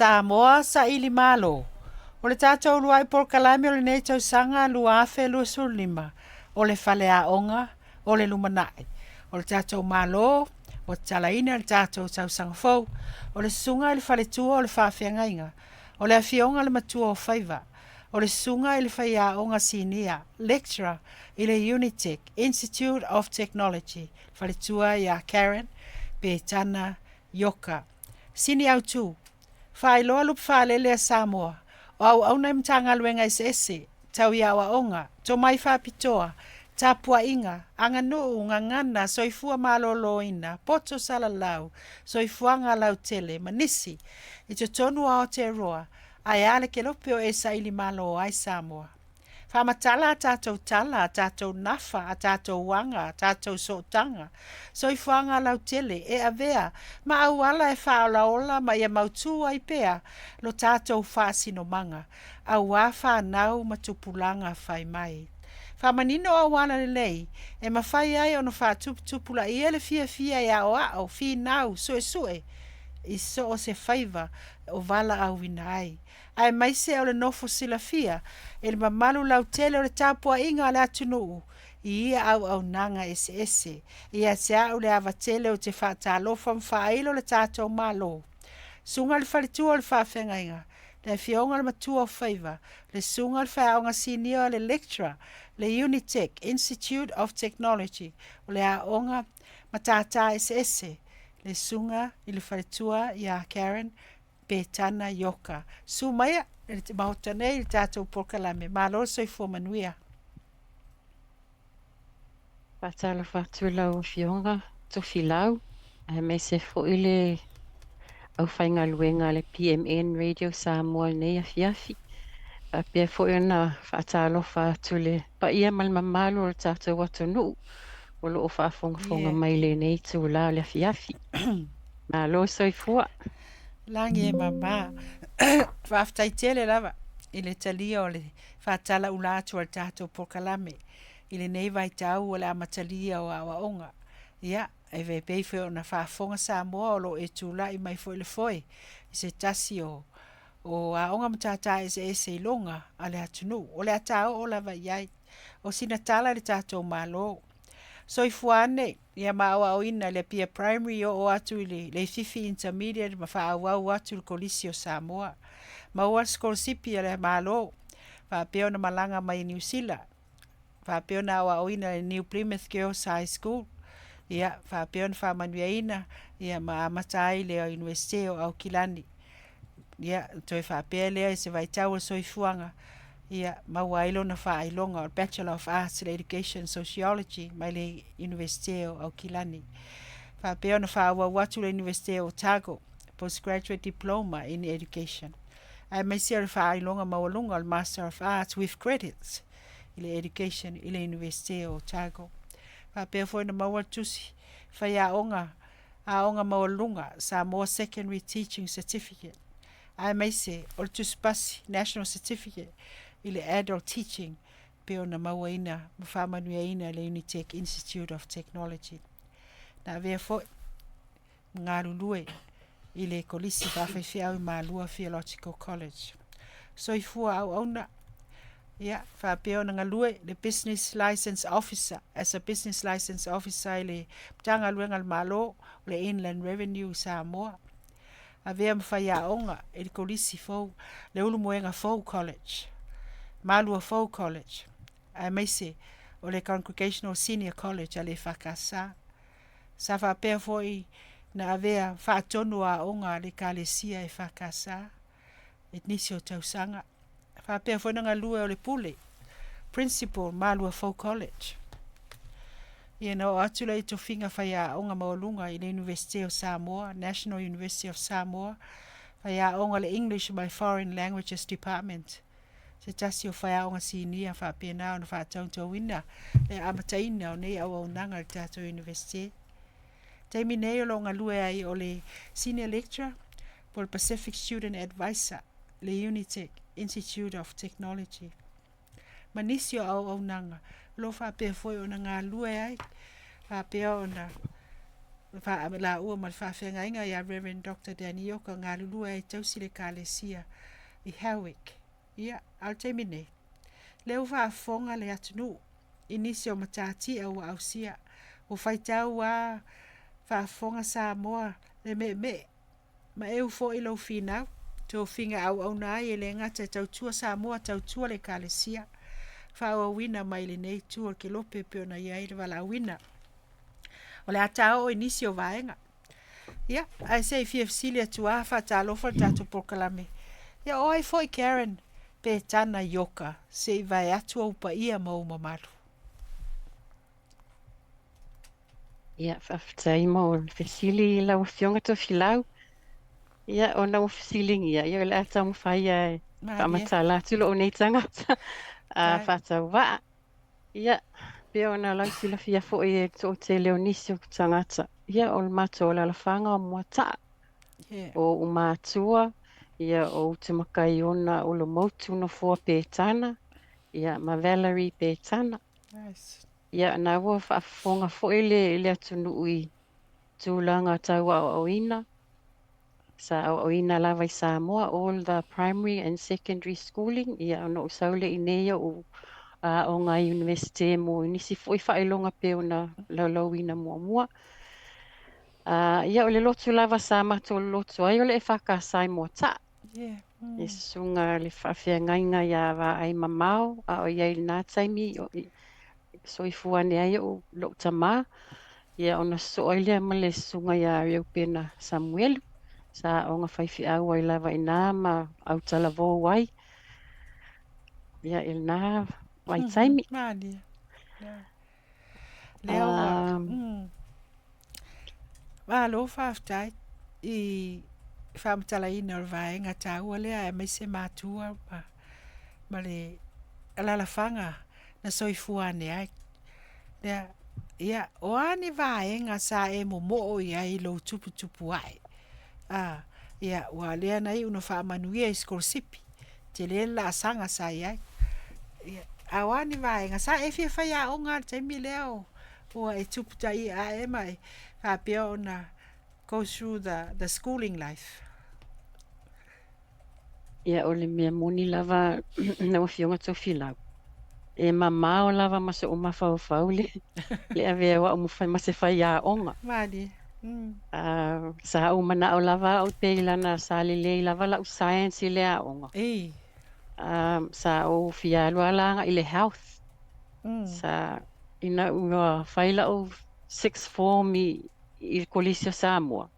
Samoa Saili Malo. O le tatou uluai polokalame o lenei tausaga 2025, o le Faleaoga o le Lumanai. O le tatou Malo ua tatalaina le tatou tausaga fou. O le susuga i le faletua o le faafeagaiga, o le afioga i le matua o faiva, o le susuga i le faiaoga sinia, lecturer i le Unitec Institute of Technology, faletua ia Karen Petana Ioka. Sini autu, Faailoa lupe faalele a Samoa, o auauna i Matagaluega eseese, tau i aoaoga, tomai faapitoa, tapuaiga, aganuu, gagana, soifua maloloina, poto salalau, soifuaga lautele ma nisi i totonu o Aotearoa, ae a le kelope o e saili malo ai Samoa. Faamatala a tatou tala, a tatou nafa, a tatou aga, a tatou sootaga, soifuaga lautele e avea ma auala e faaolaola ma ia mautū ai pea lo tatou faasinomaga, auā fanau ma tupulaga fai mai. Faamanino auala lelei e mafai ai ona faatuputupulaia le fiafia e aoao, finau, suesue i so o se faiva o valaauina ai, aemaise o le nofo silafia e le mamalu lautele o le tapuaiga a le atunuu i ia auaunaga eseese. Ia te au le ava tele ou te faatalofa ma faailo le tatou Malo. Susuga i le Faletua o le Faafeagaiga, le Afioga i le Matua o Faiva, le Susuga i le Faiaoga Sinia, le Lecturer, le Unitec Institute of Technology, o le Aoga Matata Eseese, le Susuga i le Faletua ia Karen Petana Ioka. Susu maia i le Maota nei i le tatou polokalame. Malo le soifua manuia. Faatalofa atu i lau Afioga Tofilau, aemaise foi le aufaigaluega a le PMN Radio Samoa i lenei afiafi. Faapea foi ona faatalofa atu i le paia ma le mamalu o le tatou atunuu o lo o faafogafoga mai i lenei itula o le afiafi. Malo soifua. Lagi e mama. Faafetai tele lava i le talia o le faatalaula atu a le tatou polokalame i lenei vaitau o le amatalia o aoaoga. Ia, e pei foi ona faafofoga Samoa o lo o e tulai mai foi i le foe i se tasi o aoga matata eseese iloga a le atunuu. O le a ta oo lava i ai. O sina tala i le tatou Malo. Soifua ane ia ma aoaoina i le Apia Primary oo atu i le Leififi Intermediate ma faaauau atu i le Kolisi o Samoa. Maua le sikolasipi a le Malo faapea ona malaga mai i Niu Sila, faapea ona aoaoina i le New Plymouth Girls High School, ia faapea ona faamanuiaina ia ma amata ai le Iunivesite o Aukilani. Ia, toe faapea lea i se vaitau o le soifuaga, ia maua ai lona faailoga o le Bachelor of Arts in Education Sociology mai le Iunivesite o Aukilani. Faapea ona faaauau atu le Iunivesite o Otago, Postgraduate Diploma in Education, aemaise o le faailoga maualuga o le Master of Arts with Credits i le Education i le Iunivesite o Otago. Faapea foi ona maua le tusi faiaoga Aoga Maualuluga, Samoa Secondary Teaching Certificate, aemaise o le tusipasi, National Certificate, i le Adult Teaching pei ona mauaina ma faamanuiaina e le Unitec Institute of Technology. Na avea foi ma galulue i le Kolisi Faafaifeau i Malua Theological College. Soifua auauna, ia, faapea ona galue le Business License Officer, as a Business License Officer i le Matagaluega a le Malo o le Inland Revenue i Samoa. Avea ma faiaoga i le Kolisi fou, le Ulumoega Fou College, Malua Fou College, aemaise o le Congregational Senior College a le EFKS. Sa faapea foi na avea faatonu o aoga a le Ekalesia EFKS i nisi o tausaga. Faapea foi na galue o le pule, Principal, Malua Fou College. Ia na oo atu lea i tofiga faiaoga maualuga i le Iunivesite o Samoa, National University of Samoa, faiaoga le English ma le Foreign Languages Department, se tasi o faiaoga sinia faapena ona faatautauina le amataina o nei auaunaga i le tatou Iunivesite. Taimi nei o lo o galue ai o le Senior Lecturer po o le Pacific Student Advisor i le Unitec Institute of Technology ma nisi o auaunaga o lo o faapea foi ona galulue ai faapea ona. Laua ma le faafeagaiga ia Rev. Doctor Danny Ioka galulue ai tausi le Ekalesia i Howick. Ia, a o le taimi nei, lea ua faafofoga le atunuu i nisi o matatia ua ausia, ua faitau a faafofoga Samoa le meemee ma eu foi lou finau, tofiga auauna ai e le gata e tautua Samoa, tautua le Ekalesia, faaauauina mai lenei itu o le kelope e pei ona i ai le valaauina. O le a ta oo i nisi o vaega. Ia, ae se i fia fesili atu lava, faatalofa le tatou polokalame. Ia, o ai foi Karen Petana Ioka, se i vae atu ou paia ma ou mamalu. Ia, faafetai mo le fesili i lau Afioga Tofilau. Ia, ona ua fesiligia, ia o le a taumafai lava e faamatala atu lou nei tagata faatauvaa. Ia, pei ona lausilafia foi e le toatele o nisi o tagata, ia o le matou alaalafaga o Moataa, o ou matua, ia o Utumakaiona Ulumoutu Nofoa Petana, ia ma Valerie Petana. Ia, na ua faafofoga foi le atunuu i tulaga tau aoaoina, sa aoaoina lava i Samoa, all the primary and secondary schooling, ia ona ou sau lea i inei ou aoga i Universite mo nisi foi faailoga pei ona laulauina muamua. Ia o le lotu lava sa matou lolotu ai o le EFKS i Moataa. Le susuga le faafeagaiga ia Vaai Mamao, a o i ai i lena taimi, soifua ane ai lou tamā, ia ona sosoo ai lea ma le susuga ia Reupena Samuelu, sa aoga faifeau ai lava i ina ma autalavou ai, ia i lena vaitaimi. Malie. Lea ua, Malo faafetai i faamatalaina o le vaega taua lea aemaise matua ma le alaalafaga na soifua ane ai. Lea, ia, o a ni vaega sa e momoo i ai i lou tuputupu ae? A, ia, ua lea na iu na faamanuia i sikolasipi, tele le laasaga sa i ai. Ia, a o a ni vaega sa e fia faiaoga i le taimi lea o ua e tupu taia ae ma e faapea ona go through the schooling life? Ia, o le mea moni lava lau Afioga Tofilau, e mamao lava ma so'u mafaufau le avea o a'u ma se faiaoga. Malie. Sa ou mana'o lava a'u pei lana sa lelei lava la'u science i le aoga. Sa ou fia alu lava la agai i le health. Sa ina ua fai la'u sixth form i le Kolisi o Samoa,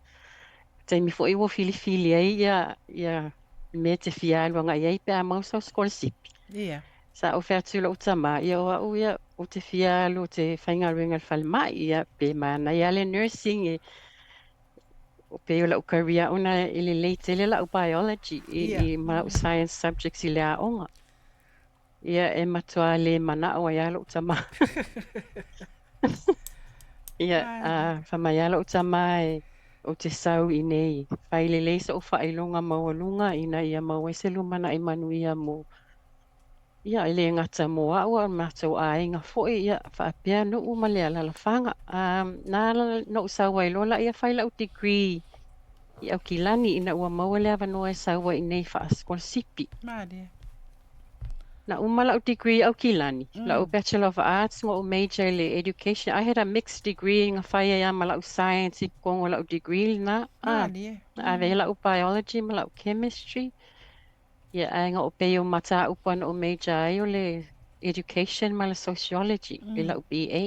taimi foi ua filifili ai ia mea e te fia alu agai ai pe a maua sau sikolasipi. Sa ou fai atu i lou tamā, ia o a'u ia ou te fia alu ou te faigaluega i le falemai, ia pe manaia lava le nursing e pei o la'u career ona e lelei tele la'u biology i ma la'u science subjects i le aoga. Ia e matua le mana'o ai lava lou tamā. Ia, fai mai lava lou tamā e ou te sau i inei fai lelei so'u faailoga maualuga ina ia maua ai se lumanai manuia mo ia e le gata mo a'u a o le matou aiga foi, ia faapea nuu ma le alaalafaga. Na ala ona ou sau ai loa la'ia fai la'u degree i Aukilani ina ua maua le avanoa e sau ai i inei faasikolasipi. Malie. Na uma la'u degree i Aukilani, la'u Bachelor of Arts ma ou major i le Education. I had a mixed degree na fai ai lava ma la'u science i totonu o la'u degree lena. Malie. Na ave ai la'u biology ma la'u chemistry. Ia, ae na ou pei o mataupu na ou major ai o le Education ma le Sociology i la'u BA.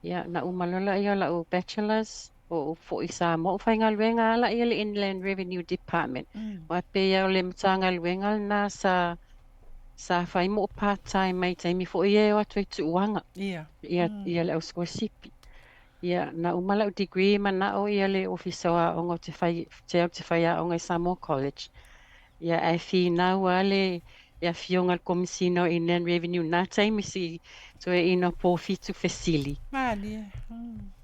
Ia, na uma loa la'ia o la'u Bachelor's, o ou fo'i i Samoa, ou faigaluega lava la'ia i le Inland Revenue Department. Aua e pei lava o le Matagaluega lena sa fai mo part time mai taimi foi ia e o atu ai tuuaga ia le ausikolasipi. Ia, na uma la'u degree mana'o ia le Ofisa o Aoga ou te fai te au te fai aoga i Samoa College. Ia, ae finau lava le afioga i le Komesina o Inland Revenue na taimi si toeaina pofitu fesili. Malie.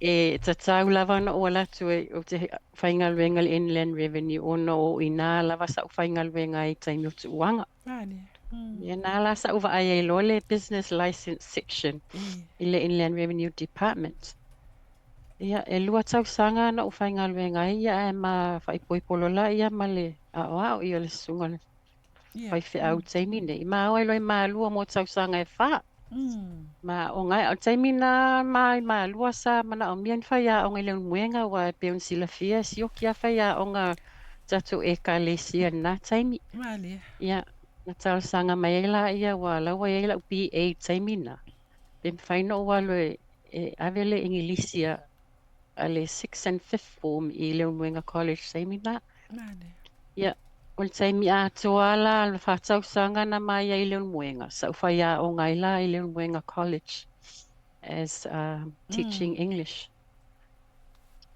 E tatau lava ona ou alu atu ou te faigaluega i le Inland Revenue ona o i ina lava sa'u faigaluega ai i taimi o tuuaga. Malie. Ia na la sa'u vaai ai loa le Business License Section i le Inland Revenue Department. Ia, e 2 tausaga na ou faigaluega ai, ia ae ma faaipoipo loa laia ma le aoao, ia le susuga i le faifeau i le taimi nei. Ma o ai loa i Malua mo tausaga e 4. Ma aoga ai. A o le taimi lena ma i Malua sa manaomia ni faiaoga i Leulumoega aua e pei ona silafia e sioki lava faiaoga a tatou Ekalesia i lena taimi. Malie. Ia, na talosaga mai ai laia aua o la ua i ai lau BA i le taimi lena, pe mafai ona ou alu e ave le Igilisi a le sixth and fifth form i Leulumoega College i le taimi lena. Malie. Ia, o le taimi atoa la o le 4 tausaga na ma i ai i Leulumoega, sa ou faiaoga ai la i Leulumoega College as teaching English.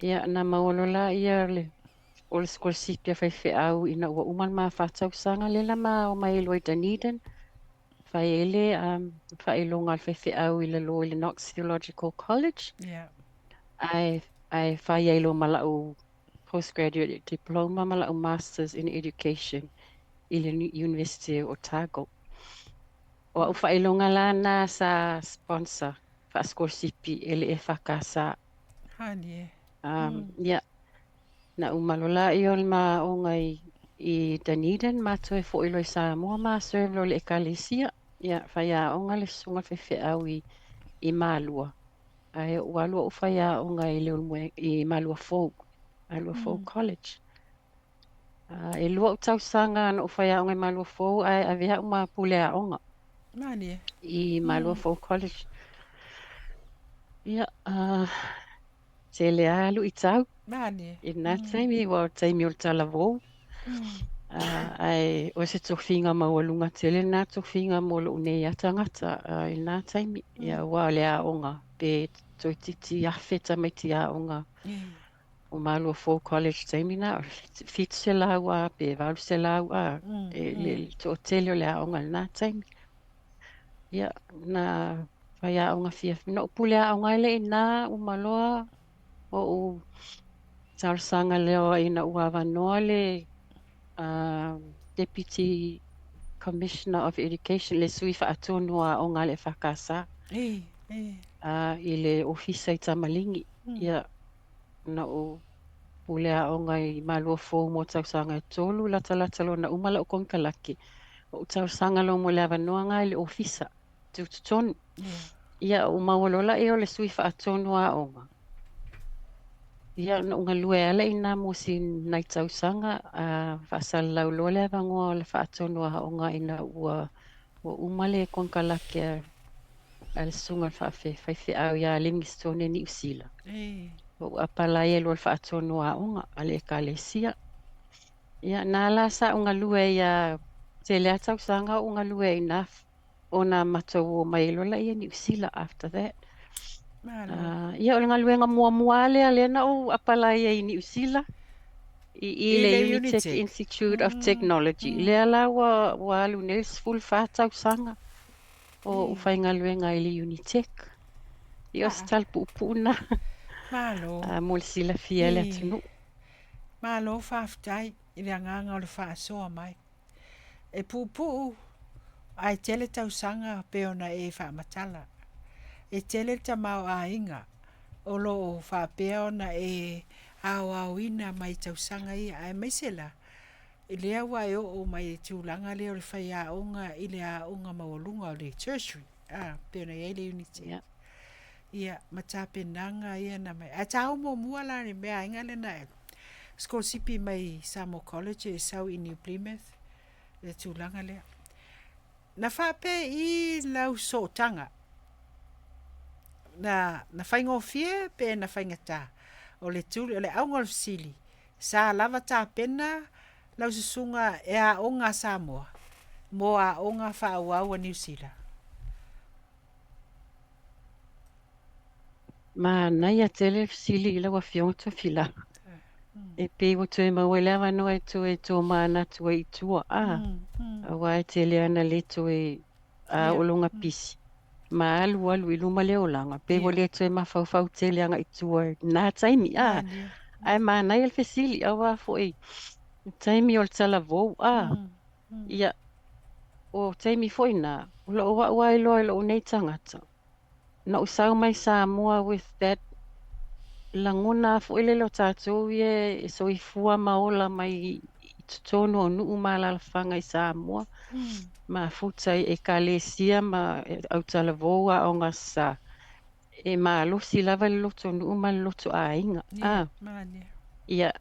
Ia, na maua loa laia o le sikolasipi a faifeau ina ua uma le ma 4 tausaga, lea la ma o mai ai loa i Dunedin, fai ai le faailoga a le faifeau i lalo i le Knox Theological College. Ae fai ai loa ma lau postgraduate diploma ma lau Masters in Education i le University o Otago. O au faailoga la na sa sponsor faasikolasipi e le EFKS. Malie. Ia, na uma loa laia o le ma aoga i Dunedin, ma toe foi loa i Samoa ma serve loa i le Ekalesia. Ia, faiaoga le susuga i le faifeau i Malua. Ae ou alu ou faiaoga i Leulumoega, i Malua Fou, Malua Fou College. E 2 ou tausaga na ou faiaoga i Malua Fou, ae avea au ma pule aoga. Malie. I Malua Fou College. Ia, tele lava luitau. Malie. I lena taimi, aua o le taimi o le talavou. Ae o se tofiga maualuga tele lena tofiga mo lou nei lava tagata i lena taimi. Ia, aua o le aoga, pe toeitiiti 1,000 tamaiti aoga o Malua Fou College taimi lena, o le 700 a pe 800 a, e le toatele o le aoga i lena taimi. Ia, na faiaoga fiafia. Na ou pule aoga ai lea i ina, uma loa ou talosaga lea ina ua avanoa le Deputy Commissioner of Education, le sui faatonu o aoga a le EFKS. I le ofisa i Tamaligi. Ia, na ou pule aoga i Malua Fou mo tausaga e 3, latalata loa na uma lau konekarate. Ou talosaga loa mo le avanoa lena i le ofisa, tutotonu. Ia, ou maua loa laia o le sui faatonu o aoga. Ia, na ou galue ai lea i ina mo si nai tausaga, faasalalau loa le avanoa o le faatonu o aoga ina ua uma le konekarate a le susuga i le faifeau ia Livingstone Niu Sila. Ua ou apalai ai loa le faatonu o aoga a le Ekalesia. Ia, na la sa ou galue ai ia tele lava tausaga o ou galue ai ina, ona matou o mai ai loa laia i Niu Sila after that. Malo. Ia, o le galuega muamua lea lea na ou apalai ai i Niu Sila, i I le le Unitec Unitec. Institute of Technology. Lea la ua alu nei le 14 tausaga o ou faigaluega i le Unitec. Ia, o se tala puupuu lena. Malo. Mo le silafia e le atunuu. Malo faafetai i le agaga o le faasoa mai. E puupuu ae tele tausaga pe ona e faamatala. E tele le tamaoaiga o lo o faapea ona e aoaoina mai tausaga ia, aemaise la i lea ua e oo mai i le tulaga lea o le faiaoga i le aoga maualuga o le tertiary, pei ona i ai le Unitec. Ia, ma tapenaga ia na mai. Ae taua muamua la le mea aiga lea na sikolasipi mai Samoa College e sau i New Plymouth le tulaga lea. Na faapea i lau sootaga, na faigofie pe na faigata? O le tuli, o le auga o le fesili, sa lava tapena lau susuga e aoga a Samoa mo aoga faaauau a Niu Sila? Manaia tele le fesili i lau Afioga Tofilau. E pei ua toe maua ai le avanoa e toe tomanatu ai i tua, aua e tele ana le toe o loga pisi, ma alu alu i luma le olaga, pe ua le toe mafaufau tele agai i tua i lena taimi, Ae manaia le fesili, aua foi le taimi o le talavou, Ia, o taimi foi na, o lou au lava iloa i lou nei tagata, na ou sau mai Samoa with that lagona lava foi lele o tatou ia e soifua ma ola mai i totonu o nuu ma alaalafaga i Samoa, mafuta i ekalesia ma autalavou aoga Aso Sa, e malosi lava le lotonuu ma le lotoaiga. Ia, malie. Ia,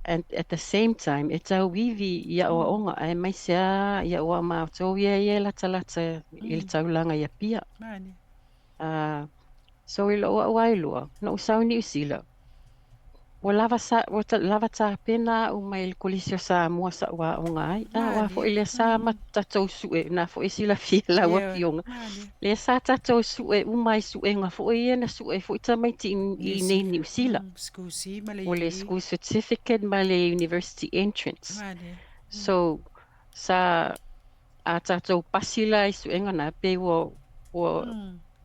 and at the same time, e tauivi i aoaoga, aemaise lava ia aua o matou ia e latalata i le taulaga i Apia. Malie. So i lou au iloa, na ou sau i Niu Sila, ua lava, sa, ua lava tapena au mai le Kolisi o Samoa sa ou aoga ai. Aua Malie. foi lea sa tatou sue, na foi silafia lau afioga. Malie. Lea sa tatou sue uma i suega foi ia na sue foi tamaiti Niu i nei Sila. Niu Sila. School C ma le O le UE. school certificate ma le university entrance. Malie. So, sa a tatou pasi la i suega na, pe ua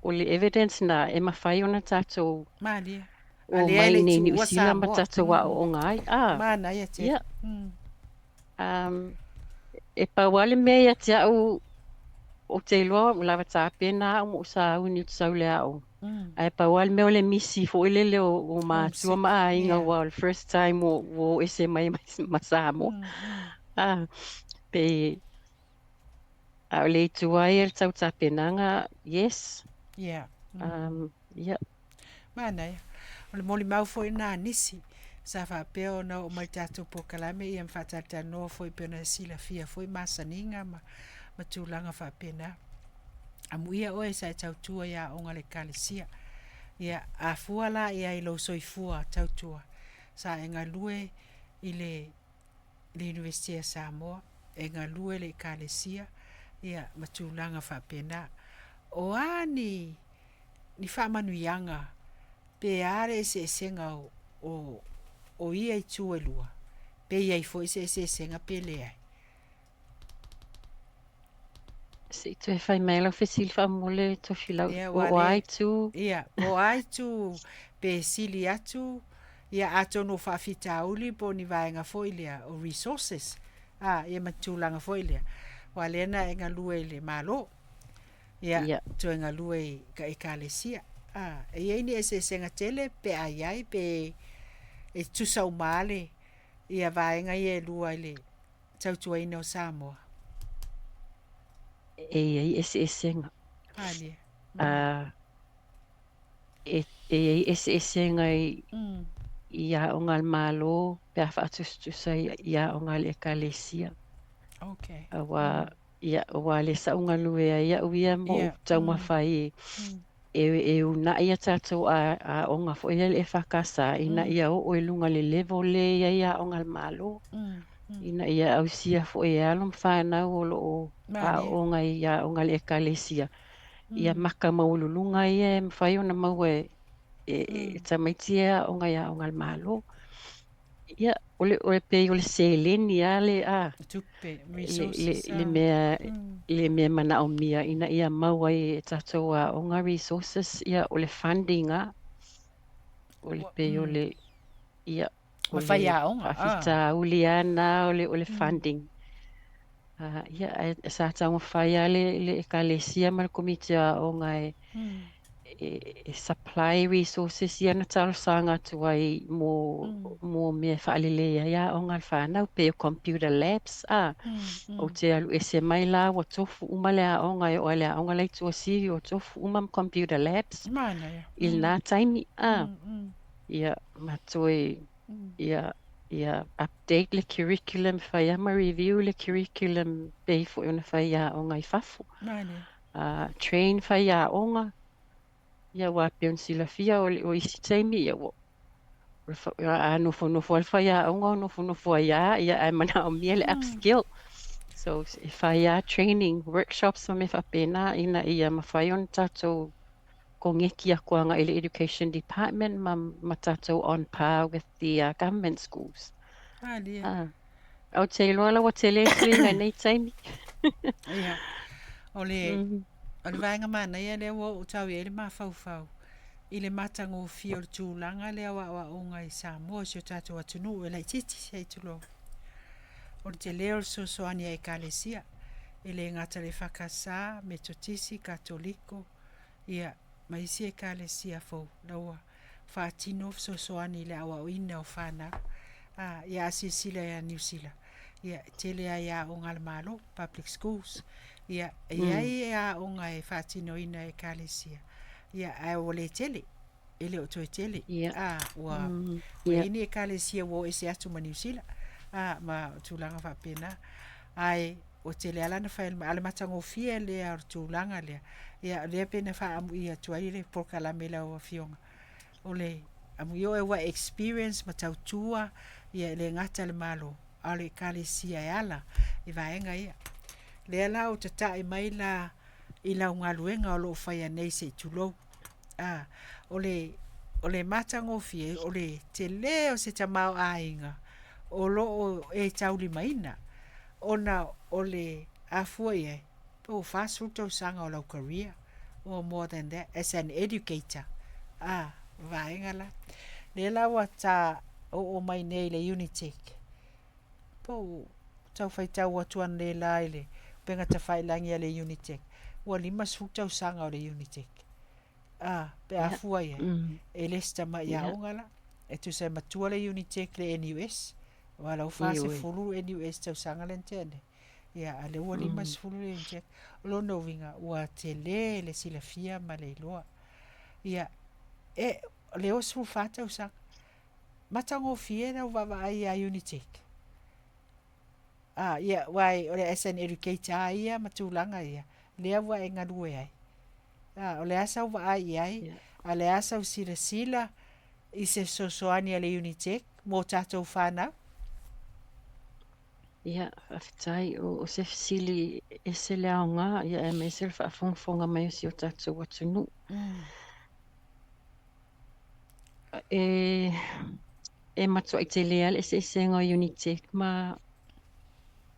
o le evidence na e mafai ona tatou Malie. o A lea e mai le i nei Niu tuua Sila ma Samoa. tatou aooga ai. Manaia tele. Ia, e pau lava le mea ia te au, ou te iloa ua lava tapena au ma ou sauni ou te sau i le aoga. Ae pau lava le mea o le misi foi lele o matua Homesick. ma aiga, Ia. aua o le first time ua o ese mai ma Samoa. Pe a o le itu ai e le tau tapenaga, yes. Ia. Ia. Manaia. O le molimau foi lena a nisi sa faapea ona oo mai i le tatou polokalame ia ma faatalatalanoa foi pei ona silafia foi masaniga ma tulaga faapena. Amuia oe sa e tautua i aoga a le Ekalesia. Ia, a fua la i ai i lou soifua tautua, sa e galue i le Iunivesite a Samoa, e galue i le Ekalesia, ia ma tulaga faapena. O a ni faamanuiaga pe a le eseesega o ia itu e lua, pe i ai foi se eseesega pe leai? Se i toe fai mai lau fesili faamolemole Tofilau, Ia, o ua o a le, itu? ia, po o a itu pe sili atu, ia atonu o faafitauli po o ni vaega foi lea o resources, ia ma tulaga foi lea, aua lea na e galue i le Malo, ia, toe galue i ka ekalesia. E i ai ni eseesega tele pe a i ai, pe e tutusa uma lava le, ia vaega ia e lua i le tautuaina o Samoa? E i ai eseesega. Malie. E i ai eseesega i aoga a le Malo pe a faatusatusa i aoga a le Ekalesia. Aua, ia, aua lea sa ou galue ai au ia ma ou taumafai e uunai a tatou aoga foi lea le EFKS ina ia oo i luga le level lea e i ai aoga a le Malo. Ina ia ausia foi e alo ma fanau o loo aooga i aoga a le Ekalesia, ia maka maualuluga ia e mafai ona maua e tamaiti e aooga i aoga a le Malo. Ia, o le pei o le seleni lava le, a, Tupe, le, resources, le mea, le mea manaomia ina ia maua ai e tatou aoga resources, ia, o le funding lava. O le pei o le, ia, o Ma le faiaoga. faafitauli lava lena o le funding. Ia, ae sa taumafai lava le ekalesia ma le komiti o aoga e supply resources ia na talosaga atu ai mo mea e faalelei ai aoga a le fanau, pei o computer labs. Ou te alu ese mai la ua tofu uma le aoga e oo i le aoga la i Tuasivi ua tofu uma ma computer labs Manaia. i lena taimi. Ia, ma toe, ia update le curriculum, fai lava ma review le curriculum pei foi ona fai i aoga i fafo. Malie. Train faiaoga, ia aua pei ona silafia o isi taimi, ia ua a nofonofo lava le faiaoga o nofonofo ai lava, ia ae manaomia le upskill. So e fai lava training, workshops ma mea faapena ina ia mafai ona tatou koneki atu agai i le education department ma tatou on par with the government schools. Malie. Ou te iloa la ua tele suiga i nei taimi. Ia, o le vaega manaia lea ua ou tau i ai le mafaufau i le matagofie o le tulaga lea o aoaoga i Samoa, si o tatou atunuu e laitiiti se i tulou. O le tele o le fesoasoani a ekalesia, e le gata i le EFKS, Metotisi, Katoliko, ia, ma isi ekalesia fou, la ua faatino fesoasoani i le aoaoina o fanau. A, ia a silasila ia Niu Sila, ia, e tele ai aoga a le Malo, public schools. Ia, e i ai aoga e faatinoina e Ekalesia, ia, ae ua le tele, e le o toe tele. A, ua, ua i ai ni Ekalesia ua o ese atu ma Niu Sila, a, ma tulaga faapena. Ae, ua tele lava la ona fai, a o le matagofie lea o le tulaga lea, ia, o lea pei ona faaamuia atu ai le polokalame i lau Afioga, o le amuia oe ua experience ma tautua, ia e le gata i le Malo, a o le Ekalesia e ala i vaega ia. Lea la ua tatai mai la i lau galuega o lo o faia nei se i tulou. A, o le, o le matagofie, o le tele o se tamaoaiga o lo o e taulimaina, ona o le afua i ai, po ua 40 tausaga o lau career or more than that as an educator. A, vaega la. Lea la ua ta oo mai nei i le Unitec, po o tau faitau atu analeila i le upega tafailagi a le Unitec, ua 50 tausaga o le Unitec. A, pe a fua i ai, e le se tamai aoga la. E tusa e matua le Unitec i le NUS, aua o la ua 40 NUS tausaga lea na tea nei. Ia, a o lea ua 50 le Unitec. O lona uiga, ua tele le silafia ma le iloa. Ia, e, o le 64 tausaga, matagofie lau vaavaai ia Unitec? A, ia, aua o le as an educator lava ia ma tulaga ia, lea ua e galue ai. A, o le a sau vaai i ai, a o le a sau silasila i se fesoasoani a le Unitec mo tatou fanau? Ia, faafetai. O se fesili ese le aoga, ia aemaise le faafogafoga mai o si o tatou atunuu. E, e matuai tele lava le eseesega o Unitec ma,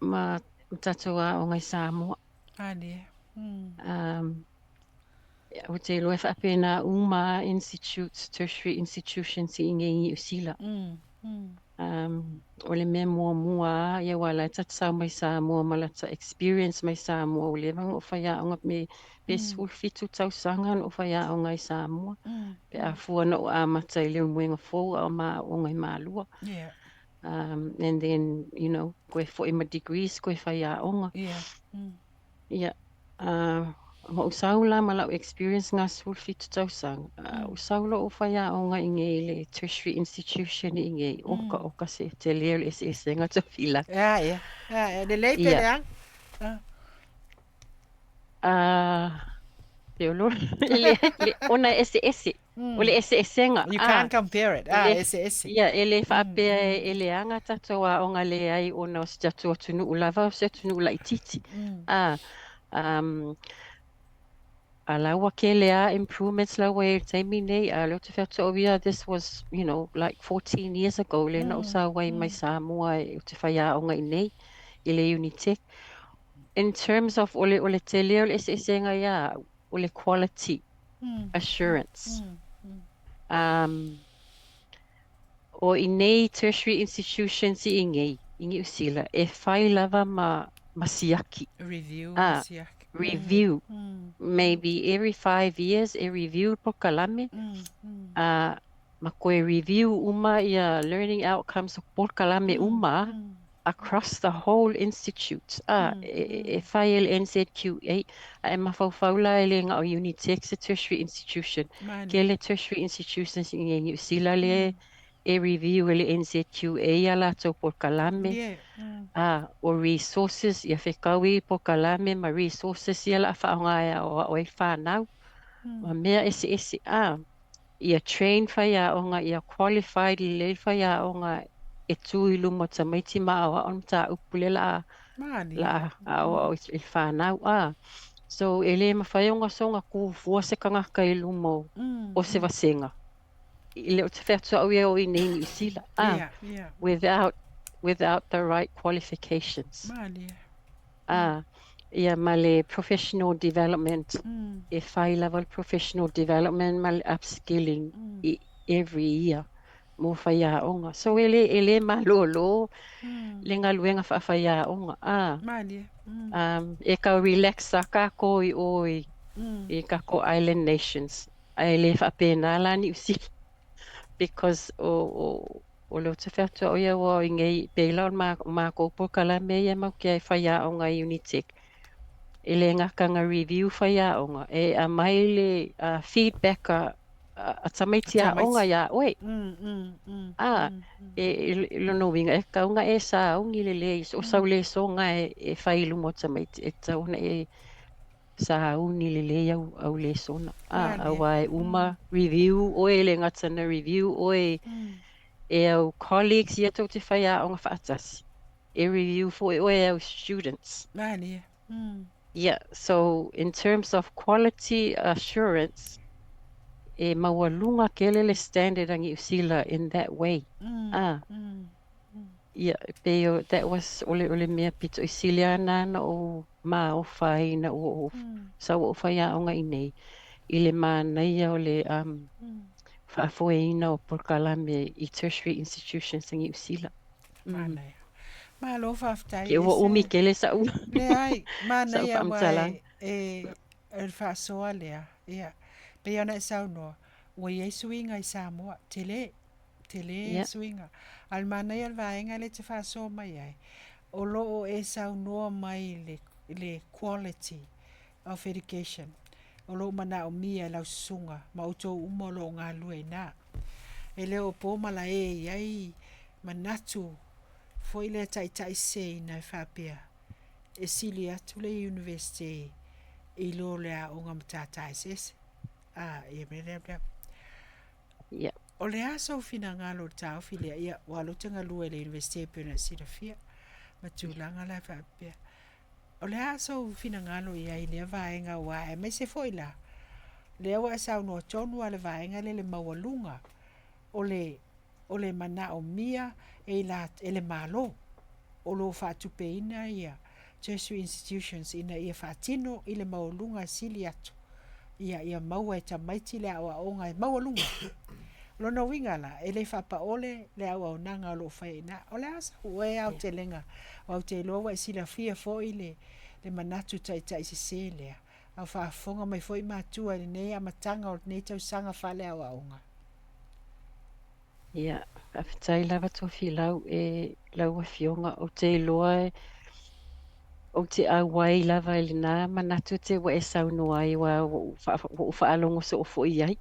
ma tatou aoga i Samoa. Malie. Ou te iloa e faapena uma lava institutes, tertiary institutions i inei i Niu Sila. O le mea muamua lava, ia aua o la e ta te sau mai Samoa ma lata experience mai Samoa, ua leva ona ou faiaoga pe 17 tausaga na ou faiaoga ai i Samoa, pe a fua na ou amata i Leulumoega Fou a o ma aooga i Malua. And then, you know, koe foi ma degrees, koe faiaoga. Ia, ma ou sau la ma lau experience ngā 17 tausaga, ou sau loa ou faiaoga i inei i le tertiary institution i inei, oka oka se tele o le eseesega tafila. Ia, ia, ia, e lelei pe leaga. Pe o lola, le, ona e eseese, o le eseesega. You can't compare it, ah, eseese. Ia, e le faapea e leaga tatou aoga leai ona o se tatou atunuu lava o se atunuu laitiiti. Ah, a la ua tele lava improvements la ua i ai i le taimi nei, a o lea ou te fai atu au ia, this was, you know, like 14 years ago lea na ou sau ai mai Samoa ou te faiaoga i inei i le Unitec. In terms of o le, o le tele o le eseesega ia au, o le quality assurance. O inei tertiary institutions i inei, i Niu Sila, e fai lava ma, ma siaki. Review ma siaki. Review. Maybe every 5 years e review le polokalame. Ma toe review uma ia learning outcomes o polokalame uma across the whole institute. E fai e le NZQA, a e mafaufau la e le na o Unitec se tertiary institution. Tele tertiary institutions i inei Niu Sila lea e review e le NZQA ia latou polokalame. O resources, ia fetaui polokalame ma resources ia o le a faaaoga e aoao ai fanau. Ma mea eseese. Ia train faiaoga, ia qualified lelei faiaoga e tu i luma o tamaiti ma aoao le mataupu lea la Malie. la aoao i le fanau. So e le mafai ona soona tu fua se tagata i luma o se vasega. I le o te fai atu au ia o i nei Niu Sila. Without the right qualifications. Malie. Ia ma le professional development, e fai lava le professional development ma le upskilling i every year mo faiaoga. So e le, e le malōlō le galuega faafaiaoga. Malie. E tau relax a kākou i o i, i kākou island nations. Ae le faapena la Niu Sila. Because o le te whatua o ia wā i ngei pēla o mākou polokalame ia mau kia e whaiaonga i Unitec. E le ngakanga review whaiaonga. E a mai le feedback a tamaiti a onga ia oe. A, e lono winga e kaunga e sa ungi le le, o sau le songa e whai lumo tamaiti, e tauna e sa uni le le au, au le sona. A, aua e uma review oe le ngatana review oe e au colleagues ia tau te whai a onga whaatasi. E review fo e oe au students. Mālia. Yeah, so in terms of quality assurance, e maualunga kele le standard angi usila in that way. Yeah, pe o, that was ole ole mea pito i sili ana na o ma o whai na o sa o whai a onga i nei. I le mānaia o le whaafoeina o polokalame i tertiary institutions angi usila. Mānaia. Malo whaftai. Ke ua umi kele sa u. Le ai, mānaia wa e e whaasoa lea. Ia. Pe ona e saunoa, ua iai suiga i Samoa, tele, tele suiga. A le manaia le vaega lea e te faasoa mai ai, o lo o e saunoa mai le quality of education, o lo o manaomia e lau susuga ma outou uma o lo o galulue i ina. E le o po malae e i ai manatu foi lea taitaiseseina e faapea, e sili atu le Iunivesite i lo le aoga matata eseese. A, ia mea lea mea. O le a sou finagalo i le taofi lea, ia, ua alu te galue i le Iunivesite e pei ona e silafia, ma tulaga la e faapea. O le a sou finagalo i ai i lea vaega aua aemaise foi la, lea ua e saunoa tonu lava i le vaega lea i le maualuga o le o le manaomia e i e le Malo o lo o faatupeina ia tertiary institutions ina ia faatino i le maualuga e sili atu ia maua e tamaiti le aoaoga e maualuga. O lona uiga la, e le faapaole le auaunaga o lo o fai ai i ina. O le a sau oe aotelega, aua ou te iloa ua e silafia foi le manatu taitaisese lea, a o faafofoga mai foi matua i lenei amataga o lenei tausaga faaleaoaoga. Ia, faafetai lava Tofilau e lau Afioga, ou te iloa e ou te auai lava i lena manatu te ua e saunoa ai aua ua ou faalogo soo foi i ai.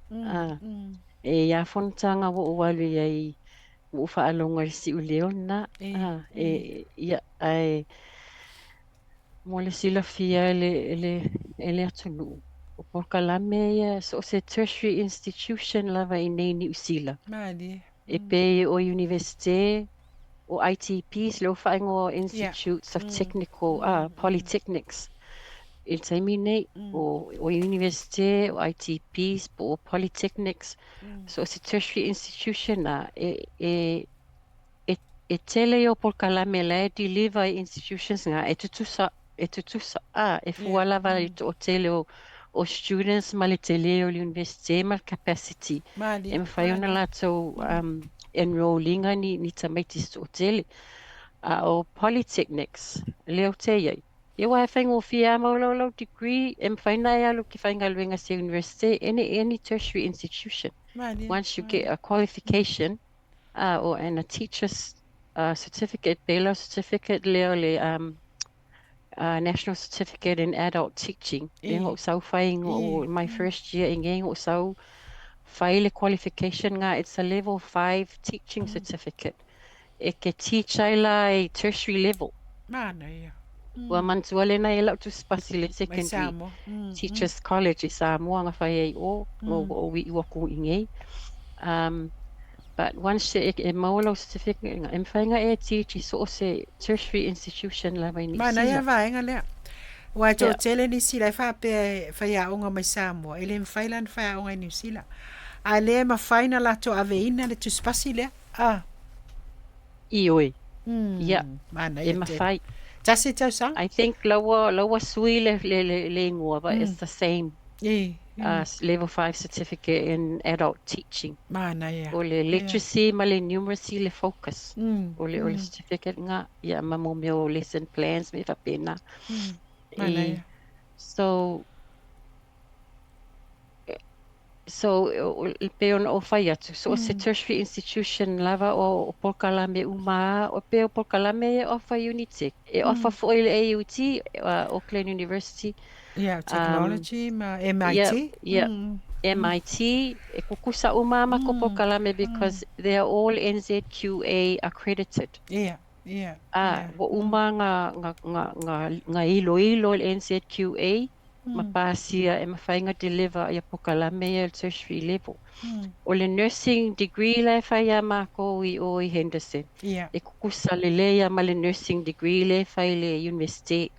E i a fonotaga ua ou alu i ai ua ou faalogo i le siuleo lena. E, ia, ae mo le silafia e le atunuu, o polokalame ia so o se tertiary institution lava i nei Niu Sila. Malie. E pei o Universite, o ITPs, lea ua faaigoa Institutes of Technical, Polytechnics. I le taimi nei, o Universite, o ITPs, po o Polytechnics, so o se tertiary institution a, e tele i o polokalame la e deliver i institutions nga e tutusa a e fua lava i toatele o students ma le tele o le universite ma le capacity Malie, e mafai ona malie. latou enroll ina ni tamaiti se toatele. A o polytechnics lea ou te iai, ia aua e faigofie lava mau lau degree e mafai ona e alu ki faigaluega se universite, any tertiary institution. Malie, Once you get malie. a qualification or and a teacher's certificate, pei certificate lea o le National Certificate in Adult Teaching. Lea ou sau fai my first year i ngei ou sau fai le qualification nga, it's a level 5 teaching certificate. E ke teach ai la i tertiary level. Manaia. Ua manatua lena e lau tusipasi le Mai secondary Samoa. Teachers College i Samoa nga fai ai o, o wi ua ku i ngei. But once e maua lau certificate nga, e mawhai nga e teach i so o se tertiary institution lava i Niu Manaia Sila. vaega lea. Aua e toatele nisi la e faapea e faiaoga mai Samoa, e le mafai la ona faiaoga i Niu Sila. A le e mafai ona latou aveina le tusipasi lea. Ah. Ioe. Ia, Manaia e tele. mafai. Tasi tausaga. I think laua sui le ingoa, but it's the same level 5 certificate in adult teaching. Manaia. O le literacy ma le numeracy le focus. O le certificate nga, ia ma mo mea o lesson plans me faapena. Manaia. So, So, e pei ona ou fai atu, so o se tertiary institution lava o polokalame uma lava, e pei o polokalame ia e offer i Unitec, e offer foi i le AUT, Auckland University. Ia, technology ma Ia, MIT. ia, MIT, e kukusa uma lava matou polokalame because they are all NZQA accredited. Ia, ia, A, ia. ua uma ona iloilo e le NZQA ma pasia e mafai ona deliver ia polokalame ia i le tertiary level. O le nursing degree la e fai ia makou i o i Henderson, e kukusa lelei lava ma le nursing degree lea e fai i le Universite.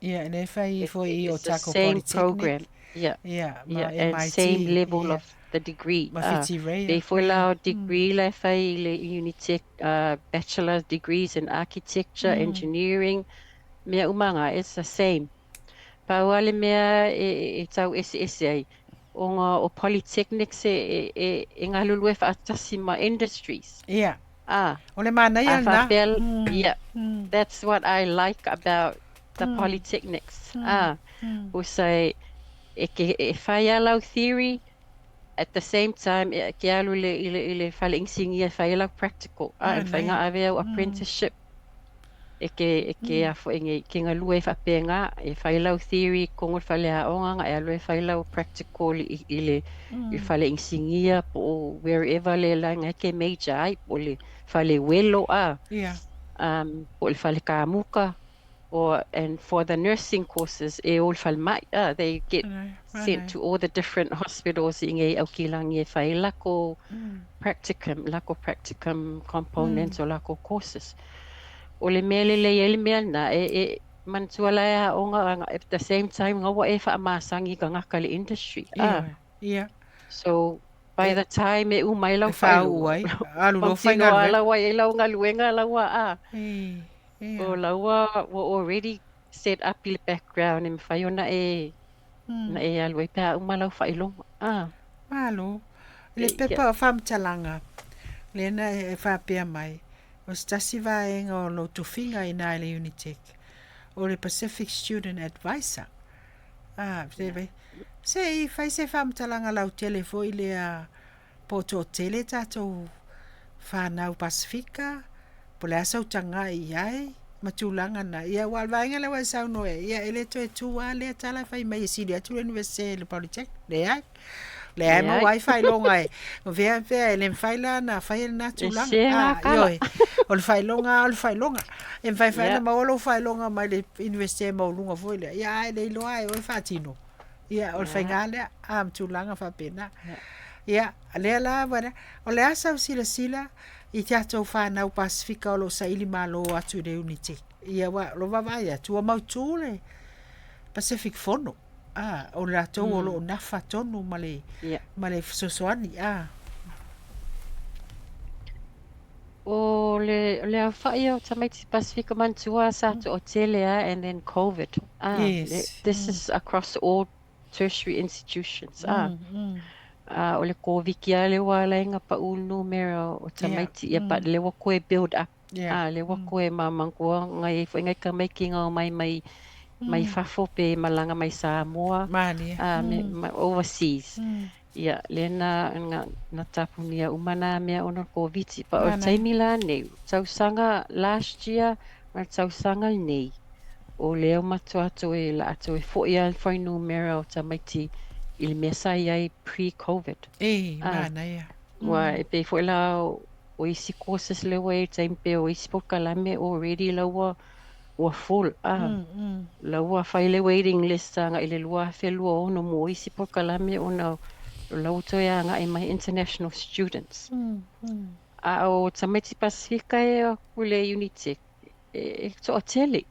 Ia, lea e fai foi i It's the Otago same Polytechnic, program, yeah, ia, yeah, ma and same MIT, level ia, of the degree. ma Ah, Whitireia. pei foi la o degree la e fai i le Unitec, bachelor's degrees in architecture, engineering, mea uma na, it's the same. Pau lava le mea e tau eseese ai, ona o polytechnics e galulue faatasi ma industries. Ia, Ah, o le manaia a lena. faapea, yeah, that's what I like about the polytechnics. Ah, usa e, ke, e fai lava lau theory, at the same time e ke alu i le fale inisinia e fai ai lau practical. Ah, e mafai Manaia. ona ave au apprenticeship e ke a foi nei ke galue ai faapena e fai lau theory i totonu o le fale aoga ona e alu e fai lau practical i le fale inisinia po o wherever le laga e ke major ai po o le fale uelo a po o le fale kamuka or and for the nursing courses e o i le falemai a they get Manaia, sent manaia. to all the different hospitals i nei aukilagi e fai ai lakou practicum, lako practicum components o lako courses. O le mea lelei ai le mea lena, e manatua la e aoga at the same time ga ua e faamasagi i tagata i le industry. Ah, Ioe, ia. so by E the time e uma ai lau e faauu faailoga, ai, alu loa mautinoa faigaluega. lau ai lau galuega lau a Ī, o ia. laua ua already set up i le background e mafai ona e na e alu ai pe a uma lau faailoga. Ah, Malo. I le e, yeah. pepa o faamatalaga, lea na e faapea mai, o se tasi vaega o lou tofiga inā i le Unitec, o le Pacific Student Advisor. Ah, se i fai se faamatalaga lautele foi lea po o toatele tatou fanau Pasefika, po o le a sau tagai i ai ma tulaga na. Ia, aua o le vaega lea ua e saunoa i ai, ia e le toe tu lava lea tala e fai mai e sili atu le Iunivesite i le Polytechnic. Leai. Leai e Leai. maua ai faailoga e fea fea e le mafai la ona faia lena E tulaga. se Ah, gakala. ioe, o le faailoga lava o le faailoga. E mafai foi ona maua lou faailoga mai le Iunivesite maualuga foi lea, ia ae le iloa lava e oe faatino. Ia, o le faiga lea, a ma tulaga faapena. Ia, lea la, o le a sau silasila i tatou fanau Pasefika o lo o saili malo atu i le Unitec. Ia, aua o lou vaavaai atu, ua mautu le Pacific Fono, a, o latou o lo o nafa tonu ma le, ma le fesoasoani, a. O le aofai o tamaiti Pasefika manatua sa toatele lava and then COVID. Ah, this is across all tertiary institutions. Ah, ah, o le Koviti lava lea ua ala ai ona pau le numera o tamaiti, ia but lea ua toe build up. Ah, lea ua toe ma manatua na i ai foi nai tamaiti na omai mai fafo pe malaga mai Samoa, Malie. ah, me, overseas. Ia, lea na tapunia uma nā mea ona o le Koviti. But o le Manaia. taimi la nei, tausaga last year ma le tausaga lenei, o lea ua matua toe la toe foi lava le fuainumera o tamaiti i le mea sa i ai pre-COVID. Ei, Ah, manaia. ua e pei foi la o isi courses lea ua i ai i le taimi pe o isi polokalame already la ua full. Ah, la ua fai le waiting list agai i le 2026 mo isi polokalame ona o la ua toe agai mai international students. A o tamaiti Pasefika e o atu i le Unitec, e toatele.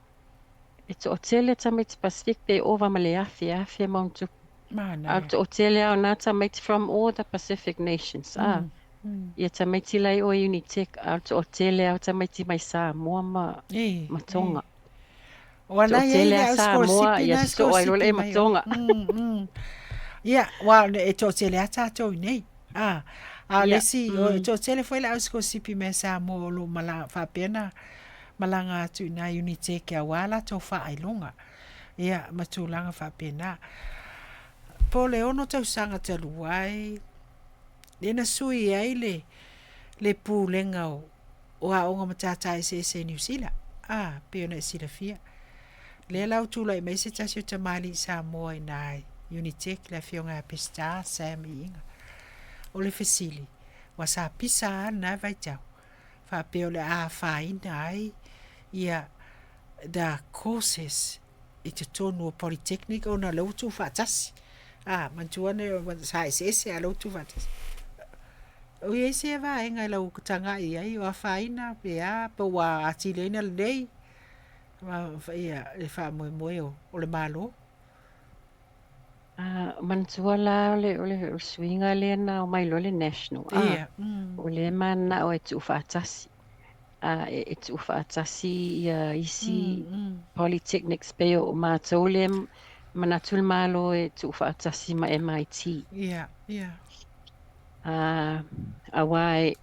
E toatele tamaiti Pasefika pe ova ma le 1000, 1000 ma ona tupu. A o le Manaia. toatele lava o nā tamaiti from all the Pacific nations. Ah, ia tamaiti la i o i Unitec, a o le toatele lava o tamaiti mai Samoa ma, Ei, ma ei. Tonga. O ala i ai Toatele le lava au Samoa, sikolasipi ia na sosoo ai loa le sikolasipi ma mai o. Tonga. Ia, aua e toatele lava tatou i nei. A, a o le isi, o e toatele foi le au sikolasipi mai Samoa o lo o malaga, faapea ona malaga atu i ina i Unitec aua latou faailoga. Ia, ma tulaga faapena. Po o le 6 tausaga talu ai, lea na sui ai le le pulega o o aoga matata eseese i Niu Sila, a, pei ona e silafia. Lea la ua tulai mai se tasi o tamalii Samoa i ina i Unitec, le afioga ia Peseta Sam Iiga. O le fesili, ua sa pisa lava lena vaitau, faapea o le a afaina ai ia the courses i totonu o Polytechnic ona o lea ua tuufaatasi. A, manatua ane sa eseese a o lea ua tuufaatasi. O i ai se vaega i lau tagai i ai o afaina pe a, pe ua atili ai ona lelei ia le faamoemoe o le Malo? Manatua la o le, o le suiga lea na omai loa le National, a, o lea e mananao e tuufaatasi. E tuufaatasi ia isi Polytechnics pei o matou lea manatu le Malo e tuufaatasi ma MIT. Ia, ia. Aua e,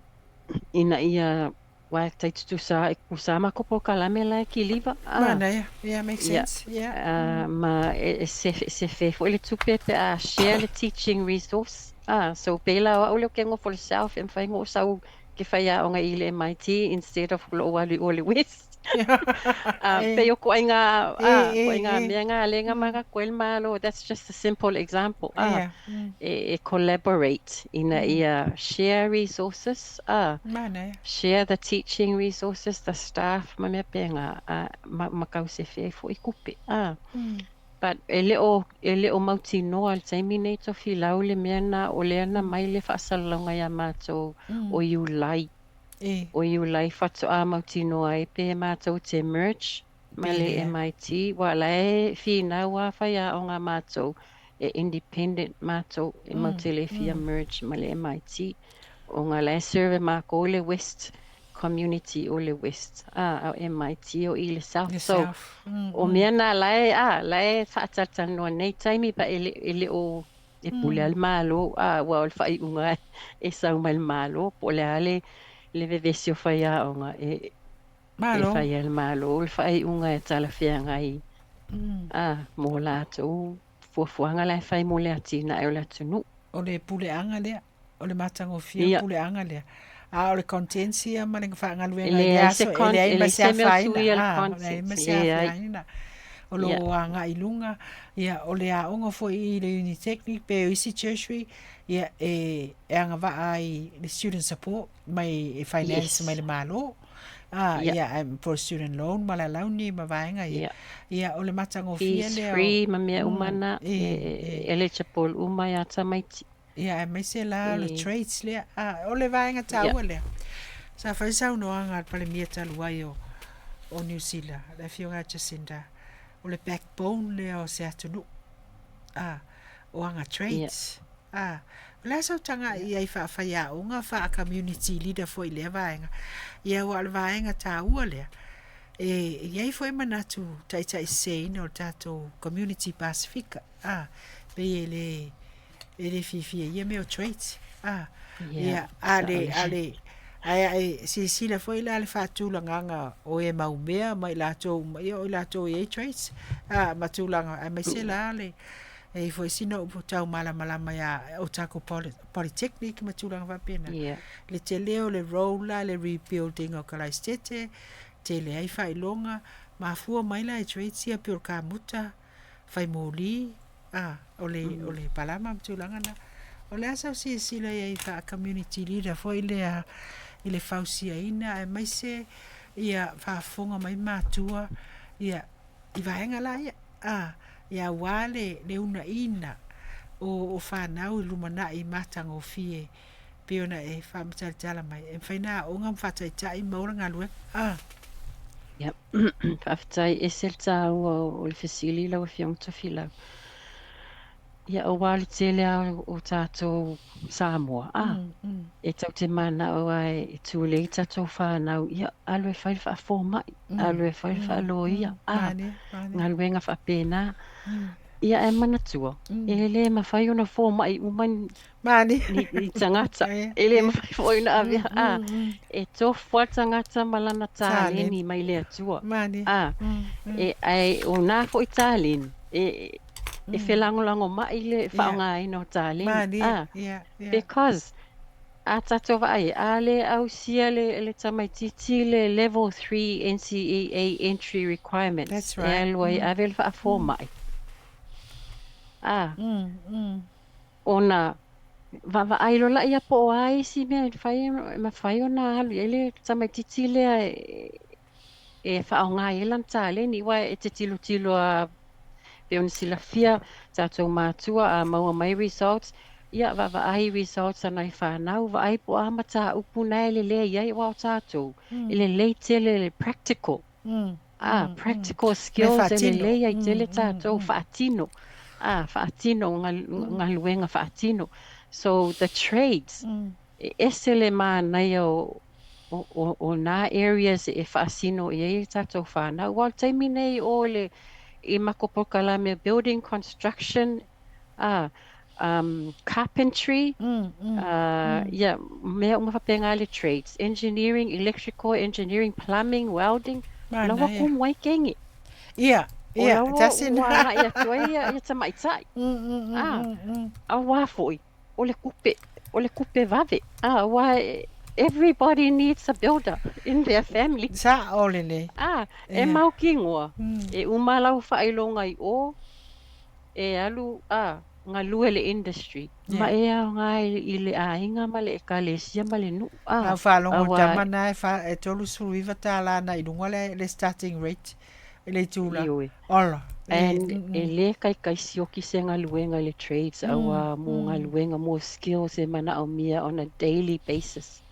ina ia, aua e tai tutusa, e tutusa lava matou polokalame la e kiliva. Manaia, yeah, makes sense, yeah. Ma e sefe foi le tupe pe a share le teaching resource. So pei la o au lea ou te nofo i le South e mafai ona ou sau ke faiaoga i le MIT instead of lou alu i o i le West. Pei o ituaiga, ituaiga mea na lea na manatu ai le Malo, that's just a simple example. E collaborate ina ia share resources, share the teaching resources, the staff ma mea pēnā, ma tau sefe ai foi tupe. But e le o, e le o mautinoa i le taimi nei Tofilau le mea na o lea na mai le faasalalauga iā matou o Iulai. O Iulai faatoa mautinoa ai pe matou te merge ma le MIT, aua o la e finau lava faiaoga a matou e independent matou, e matou te le fia merge ma le MIT, ona o la e serve e matou le West community o le West, a o MIT o i le South. So, o mea na la e, la e faatalatalanoa nei taimi, but e le o, e pule lava le Malo, aua o le faaiuga e sau mai le Malo, po o le a le le vevesi o faiaoga e e fai e le Malo le faaiuga e talafeagai mo latou fuafuaga la e fai mo le atinae o le atunuu. O le puleaga lea. O le matagofie o le puleaga lea. A o le contents ia ma le faagaluega i lea aso, e leai ma se afaina. E leai ma se afaina. O lo o agai i luga, ia, o le aoga foi i le Unitechnic pe o isi tertiary, ia, e agavaa ai le student support mai e finance mai le Malo. Ia, for student loan ma le alauni ma vaega ia. Ia, o le matagofie lea. Fees free ma mea uma na, e eligible uma ia tamaiti. Ia, aemaise la o le trades lea. A, o le vaega taua lea. Sa fai saunoaga a le Palemia talu ai o, o Niu Sila, le afioga ia Jacinda, o le backbone lea o se atunuu. A, o ana trades. A, o le a sau tagai i ai faafaiaoga, faa-community leader foi i lea vaega. Ia, aua o le vaega taua lea, e i ai foi manatu taitaiseseina o le tatou community Pasifika. A, pei e le e le fiafia i ia mea o trades. A, ia, a le, a le, ae a e silasila foi la le faatulagaga o e mau mea ma i latou uma, ia o i latou e i ai trades, a, ma tulaga, aemaise la le, e i ai foi sina upu tau malamalama ia Otago Polytechnic ma tulaga faapena. Le tele o le role la le rebuilding o Kalaisete, tele ai faailoga, mafua mai la i trades ia pei o le kamuta, fai moli, a, o le, o le palama ma tulaga na. O le a sau silasila i ai faa-community leader foi lea i le fausiaina aemaise ia faafofoga mai matua ia i vaega la ia, a, ia aua le, le unaina o, o fanau i lumanai matagofie pei ona e faamatalatala mai, e mafai ona aoga ma faataitai ma maua le galuega. A. Ia, faafetai. E ese le taua o le fesili lau Afioga Tofilau. Ia, aua o le tele lava o tatou Samoa, a, e tatou te mananao lava e tulei tatou fanau, ia, alu e fai le faafomai, alu e fai le faaloia, a, galuega faapena. Ia, ae manatua, e le mafai ona fomai uma ni tagata, e le mafai foi ona avea, a, e tofu lava le tagata ma lana taleni mai le Atua, a, e, ae o na foi taleni, e, e felagolagomai le faaaogaina o taleni. Malie, ia, ia. Because a tatou vaai, a le ausia le tamaitiiti le level 3 NCEA entry requirements That's e right. alu ai e ave le faafomai. A, ona vaavaai loa laia po o a isi mea e mafai, e mafai ona alu i ai le tamaitiiti lea e faaaoga i ai lana taleni. Aua e te tilotilo lava pei ona silafia tatou matua a maua mai results, ia vaavaai results a nai fanau, vaai po o a mataupu na e lelei ai, aua o tatou, e lelei tele le practical. Practical Mea skills e faatino. lelei ai tele tatou faatino. Faatino galuega faatino. So the trades, e ese le manaia o nā areas e faasino i ai tatou fanau. Aua o le taimi nei o le i makou polokalame building construction, carpentry, ia, mea uma faapena le trades, engineering, electrical engineering, plumbing, welding, o la ua Manaia. kumu ai kege. Ia, O ia, la ua tasi ua na. agai atu ai ia tamaitai. Auā foi, o le tupe, o le tupe vave. Aua everybody needs a builder in their family. Sa'o lelei. E Ia. mautinoa, e uma lau faailoga i o, e alu galue le industry ma e aoga i le aiga ma le ekalesia ma le nuu. A ou faalogo i le Auā tama lena e fa, e $39 agai i luga le starting rate i le itula. Ioe. Ola. E, And e lē taitai sioki se galuega i le trades, auā mo galuega mo skills e manaomia on a daily basis.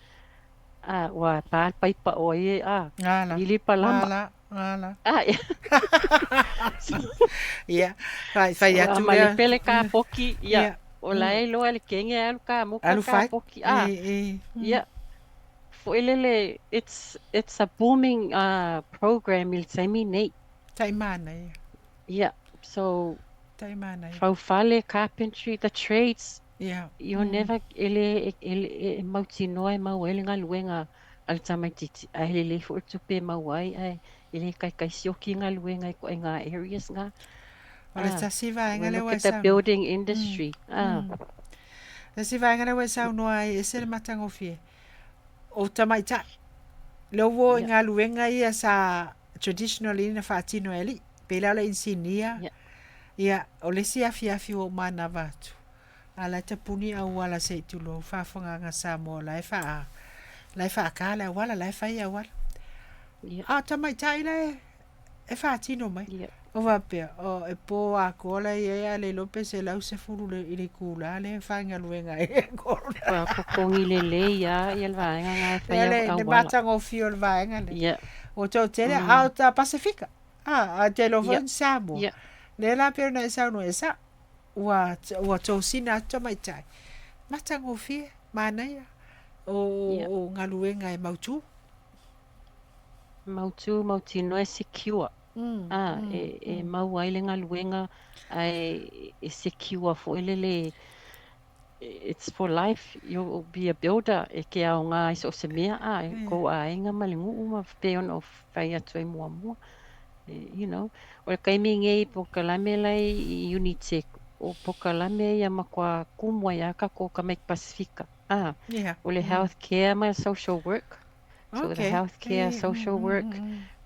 Ua pa le paipa o ai e Ala, vili palama. ala, ala. Ia, fai, fai So a atu ma le lea. pele kapoki, ia, Ia, o la e iloa e le kege e alu kamuka le alu fai. kapoki. E, e. Ia, foi lele, it's a booming program i le taimi nei. Tai manaia. Ia, so Tai manaia. faufale, carpentry, the trades, Ia. you never, e le, e, e, e mautinoa e maua ai le galuega a le tamaitiiti, ae lelei foi le tupe e maua ai, ae e le taitai sioki galuega i ituaiga areas na. O le tasi We vaega lea look ua e at the saunoa. building industry. Le isi vaega lea ua e saunoa ai, e ese le matagofie. O tamaitai, lea ua o i galuega ia sa traditionally na faatino e alii, pei la o le inisinia, ia, o le isi afiafi ua ou manava atu, a o la e tapuni auala se i tulou, faafofogaaga Samoa o la e faa, la e faata le auala, la e fai auala. A o tamaitai la e e faatino mai. O faapea, o, e po atoa la e i ai ae le iloa pe 110 le, i le itula lea e faigaluega ai. Ua totogi lelei lava le vaega na e Lea fai le, le auala. matagofie o le vaega lea. Ua toatele, a o ta Pasefika. A, a te iloa foi ni Samoa. Lea la pei ona e saunoa, e sa'o. Ua, ua tosina atu tamaitai. Matagofie, manaia o, o galuega e mautū. Mautū, mautinoa e secure. E maua ai le galuega ae e secure foi lele, it's for life, you'll be a builder, e te aoga i so o se mea, i kou aiga ma le nuu ma pei ona ou fai atu ai muamua. O le taimi nei polokalame la e i Unitec, o polokalame ia matua kumu ai lava tatou tamaiti Pasefika. O le health care ma le social work. So the healthcare, social work,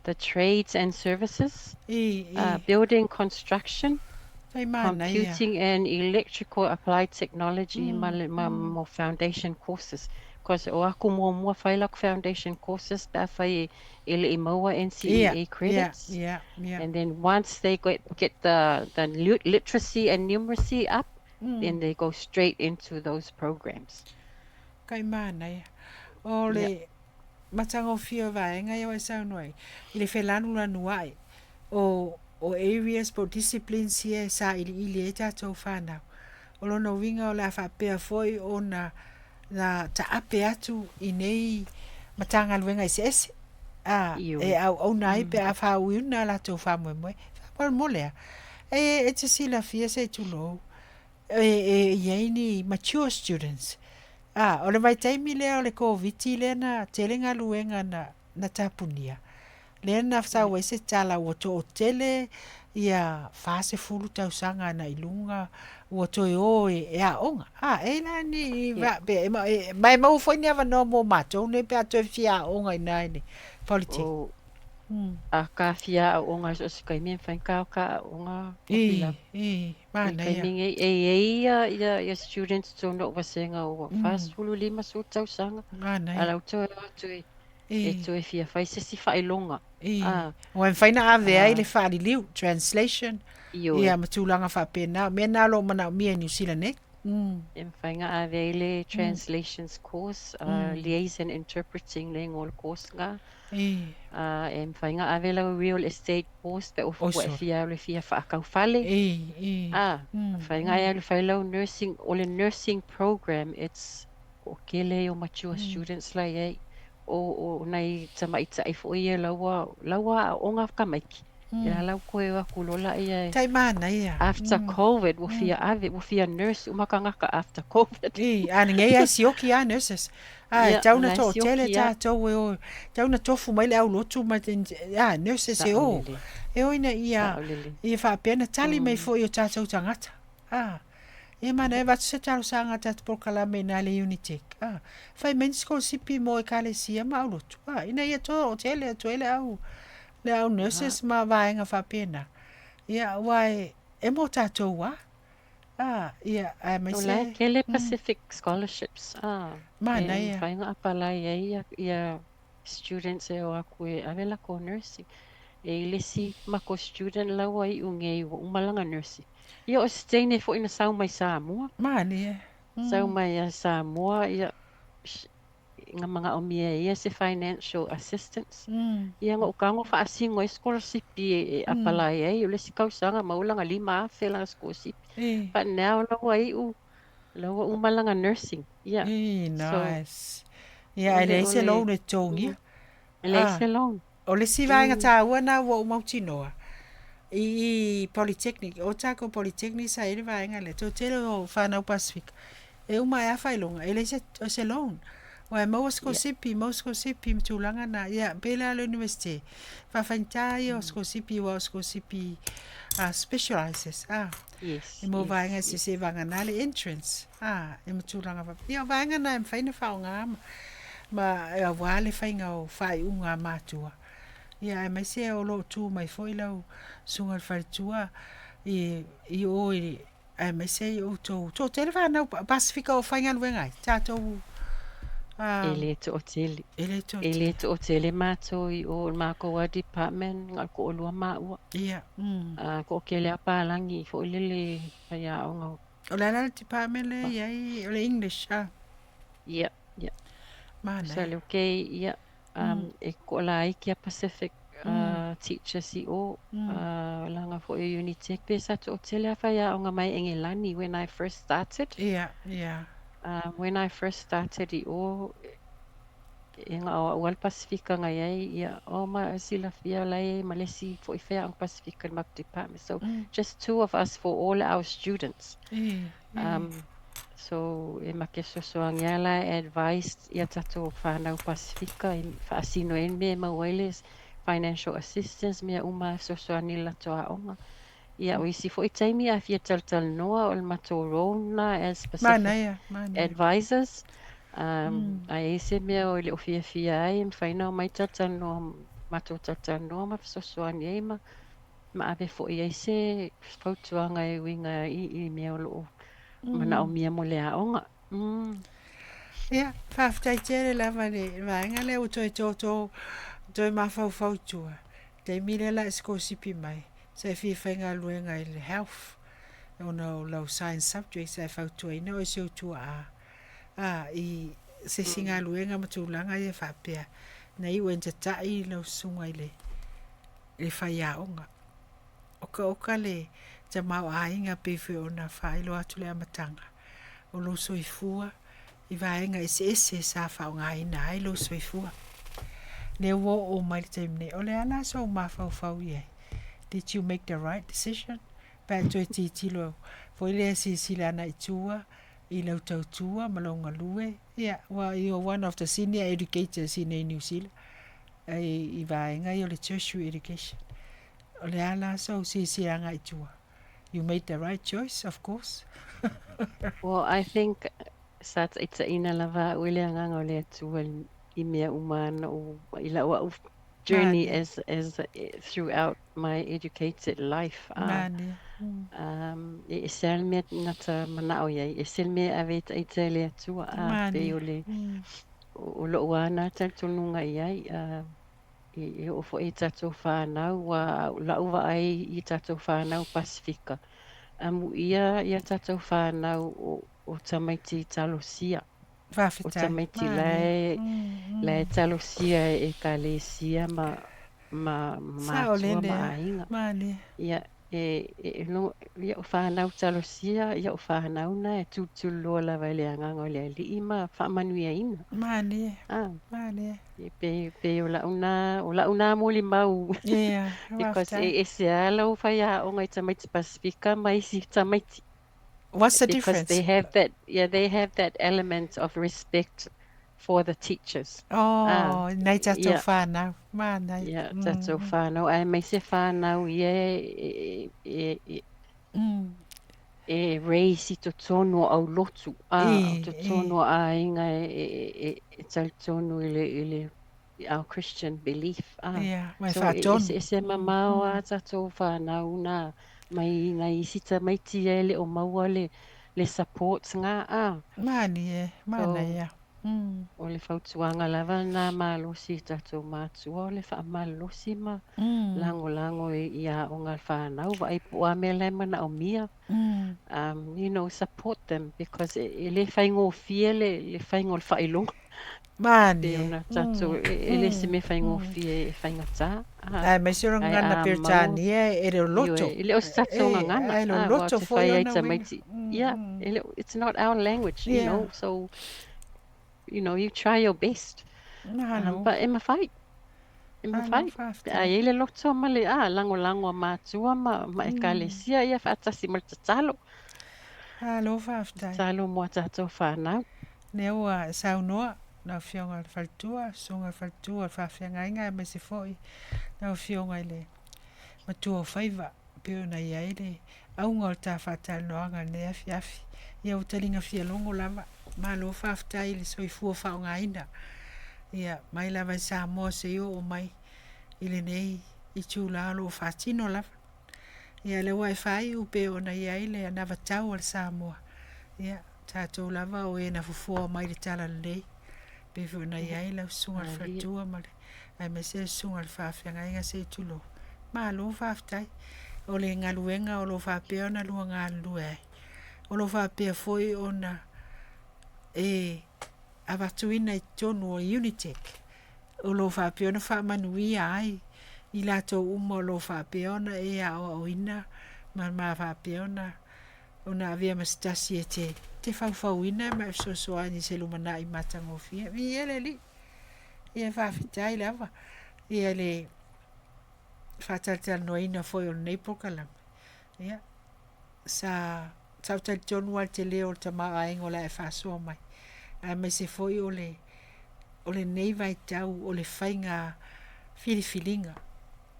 the trades and services, building construction, Tai manaia. computing and electrical applied technology ma le ma mo foundation courses. Because o aku muamua fai lakou foundation courses pe afai e le i maua NCEA credits. And then once they get the literacy and numeracy up, then they go straight into those programs. Kai manaia. O le matagofie o vaega ia ua e saunoa ai, i le felanulanuai o o areas po o disciplines ia e sailiili ai tatou fanau. O lona uiga o le a faapea foi ona na taape atu i nei Matagaluega eseese, a, e Ioe. auauna ai pe a faauiuna a latou faamoemoe. Faamolemole a, e, e te silafia se i tulou, e, e i ai ni mature students. A, o le vaitaimi lea o le Koviti lea na tele galuega na, na tapunia, lea na sau ai se tala ua toatele Ia 40 tausaga ana i luga ua toe o e aoga. A, e la ni va pe e ma e maua foi ni avanoa mo matou nei pe a toe fia aoga i ina i le Polytech. O, a ka fia aoga i so o se taimi e mafai ona ka ka aoga I, i, I le manaia. taimi nei, e i ai ia, ia, ia students i totonu o lou vasega ua 40, 50 tausaga, a Manaia. la ua toe o atu e, e I. toe fia fai se isi faailoga. I, A, aua e mafai ona ave ai a, le faaliliu, translation, ioe. ia ma tulaga faapena. O mea na o lo o manaomia i Niu Sila nei. E mafai ona ave ai le translations course, liaison interpreting le igoa o le course lena. I. E mafai ona ave lau real estate course pe Oi ua e sole. fia alu e fia faataufale. I, i. Mafai ona e alu e fai lau nursing, o le nursing program, it's toatele ia o mature students la e i ai. O nai tamaitai foi ia la ua, la ua aooga tamaiti, ia la ua toe o atu loa laia e Tai manaia. after COVID ua fia ave, ua fia nurse uma tagata after COVID. I, a nei lava e sioki lava nurses. A, e Ia, tatau o ona la e toatele sioki lava. tatou e o, e tatau ona tofu mai le aulotu ma a, nurses e Sao o. lelei, E o ina ia, sao lelei. ia faapea ona tali mai foi i o tatou tagata. A, ia manaia e avatu se talosaga a tatou polokalame i ina i le Unitec. A, fai mai ni sikolasipi mo Ekalesia ma aulotu. A, ina ia toatele atu ai le au, le au nurses ma vaega faapena. Ia, aua e, e mo tatou lava. A, ia, O la e aemaise, tele Pacific Scholarships, a, e manaia. mafai ona apalai ai ia, ia students e o atu e ave latou nursing. E i ai le isi matou student la ua iu nei ua uma lana nursing. Ia o se teine foi na sau mai Samoa. Malie. Sau mai ia Samoa, ia, na manaomia e ia se financial assistance. Ia na ou tago faasino ai sikolasipi e apalai ai. O le isi tausaga maua lana 5,000 lana sikolasipi. But now la ua iu, la ua uma lana nursing. Ia, Ii, so nice. Ia, o ae le, leai o se le, loan e totogia. e leai A, se loan. o le isi vaega taua lena ua ou mautinoa, i i Polytechnic, o tatou Polytechnic sa i ai le vaega lea, toatele o fanau Pasefika, e uma ae lava faailoga, e leai se, o se loan. Aua e maua sikolasipi, maua sikolasipi ma tulaga na. Ia, pei la o le Iunivesite, faafaigata ia o sikolasipi aua o sikolasipi specializes, a, e mo vaega eseese vagana le entrance, a, e ma tulaga faapea. Ia, o vaega na e mafai ona faaaoga ma, ma aua le faiga o faaiuga a matua. Ia, aemaise o lo o tu mai foi lau susuga i le faletua i, i o i, aemaise i outou toatele fanau Pasefika o faigaluega ai, tatou, E le toatele. e le E le toatele. toatele matou i o, o le matou lava department na o le toalua maua. Ia, A toatele lava palagi foi lele faiaoga. O le a la le department lea e i ai, o le English, a? Ia, ia. Manaia. Tusa le okay, ia, e toalaiti lava Pacific teachers i o, leaga foi o Unitec pe sa toatele lava faiaoga mai Engelani when I first started. Ia, ia. When I first started i o, e na o au lava le Pasefika na i ai, ia, oh ma e silafia o la e i ai ma le isi foi faiaoga Pasefika i le matou department. So, just two of us for all our students. I, i. So, e ma te fesoasoani lava la e advise ia tatou fanau Pasefika e faasino ai le mea e maua ai le financial assistance, mea uma e fesoasoani i le latou aoga. Ia, o isi foi taimi a fia talatalanoa o le matou role lena as Pacific Manaia, manaia. Advisors. A i ai se mea o le o fiafia ai, e mafai ona omai talatalanoa, matou talatalanoa ma fesoasoani ai ma ma ave foi i ai se fautuaga e uiga i mea o lo o manaomia mo le aoga. Ia, faafetai tele lava i le vaega lea ua toe toto toe mafaufau i tua. Taimi lea la e sikolasipi mai, sa e fia faigaluega i le health ona o lau science subjects ae fautuaina oe e si ou tuaa a i se isi galuega ma tulaga ia faapea na iu ai ina tatai lau susuga i le le faiaoga. Okaoka le tamaoaiga pei foi ona faailoa atu i le amataga o lou soifua i vaega eseese sa faaaogaina ai lou soifua. Lea ua oo mai le taimi nei, o le a la sou mafaufau i ai? Did you make the right decision? Pe a e toe tilotilo foi lea silasila ana i tua i lau tautua ma lou galue, ia, well, you are one of the senior educators i nei New Zealand i vaega ia o le tertiary education. O le a la sou silasila agai i tua? You made the right choice, of course. Well, I think sa taitaiina lava au e le Agaga o le Atua i mea uma na ou i lau au journey as throughout my educated life. Manaia. E ese lava le mea na ta manao i ai, ese le mea e ave e taitai e le Atua. Pei Manaia. o le o lou lava na talitonuga i ai. E oo foi i tatou fanau, ua lau vaai i tatou fanau Pasifika, amuia ia tatou fanau o tamaiti talosia. O Faafetai. tamaiti Manaia. la e talosia e ekalesia ma Sao matua ma lelea. aiga. Manaia. Ia, e no, ia o whānau talosia, ia o whānau na e tūturu loa lava i le agaga o le Alii ma faamanuiaina. Manaia. Manaia. E pe o lau na, o lau na molimau. Ia, Because faafetai. e ese lava lau faiaoga i tamaiti Pasifika ma isi tamaiti. What's the Because difference? they have that, yeah, they have that element of respect for the teachers. Oh, nai tatou whānau. Manaia. Yeah, tatou whānau. Aemaise whānau ia e raise i totonu o aulotu. O totonu o aiga e talitonu i le our Christian belief. Ia, mai So e faatonu. ese ese mamao a tatou whānau na mai nai isi tamaiti e le o maua le support ngā. Malie, So, manaia. O le fautuaga lava na malosi i tatou matua o le faamalolosi ma lagolago i aoga a le fanau vaai po o a mea la e manaomia. Support them because e le faigofie le faiga o le faailoga. Pei Malie. ona tatou e le se mea faigofie e faigata. Aemaise o le Ae gagana a maua Peretania e le o ioe, loto. e le o se tatou E, gagana. ae Aua ou loloto te foi fai ai ona uiga. tamaiti. Yeah, e le o, it's not our language, you know, so you try your best. Malo. But e mafai, e Malo mafai. Pe a faafetai. i ai le loto ma le lagolago a matua ma ekalesia ia faatasi ma le tatalo. Malo faafetai. Tatalo mo a tatou fanau. Lea ua saunoa lau Afioga i le Faletua, Susuga i le Faletua o le Faafeagaiga aemaise foi lau Afioga i le Matua o Faiva e pei ona i ai le auga o le ta faatalanoaga i lenei afiafi. Ia ua taliga fialogo lava. Malo faafetai i le soifua faaaogaina. Ia mai lava i Samoa seia oo mai i lenei itula o lo o faatino lava. Ia lea ua e faaiu pei ona i ai le anavatau a le Samoa. Ia tatou lava o e na fofoa mai le talalelei. Pei foi ona i ai lau susuga i le faletua ma le aemaise le susuga i le faafeagaiga se i tulou. Malo faafetai. O le galuega o lo o faapea ona lua galulue ai. O lo o faapea foi ona e avatuina i totonu o Unitec o lo o faapea ona faamanuia ai i latou uma o lo o faapea ona e aoaoina ma faapea ona avea ma se tasi e te faufauina ma e fesoasoani i se lumanai matagofie. Viia le Alii. Ia faafetai lava ia le faatalatalanoaina foi o lenei polokalame. Ia, sa ou talitonu lava i le tele o le tamaoaiga o le a e faasoa mai, aemaise foi o le lenei vaitau o le faiga filifiliga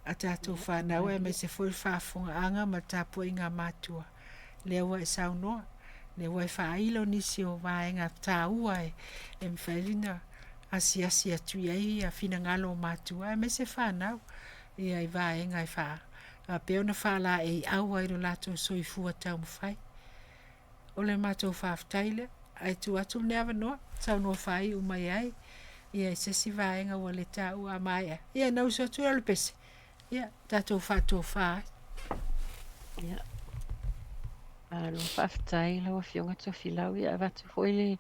a tatou fanau, aemaise foi le faafofogaaga ma le tapuaiga a matua. Lea ua e saunoa, lea ua e faailo nisi o vaega taua e mafai ona asiasi atu i ai finagalo o matua, aemaise fanau ia i vaega e faapea ona faalaeiau ai lo latou soifua taumafai. O le matou faafetai lea, ae tuu atu lenei avanoa, saunoa faaiu mai ai ia i se isi vaega ua le taua a maea. Ia na uso atu lea o le pese, ia tatou faatofa ai. Ia. Malo faafetai lau Afioga Tofilau. Ia avatu foi le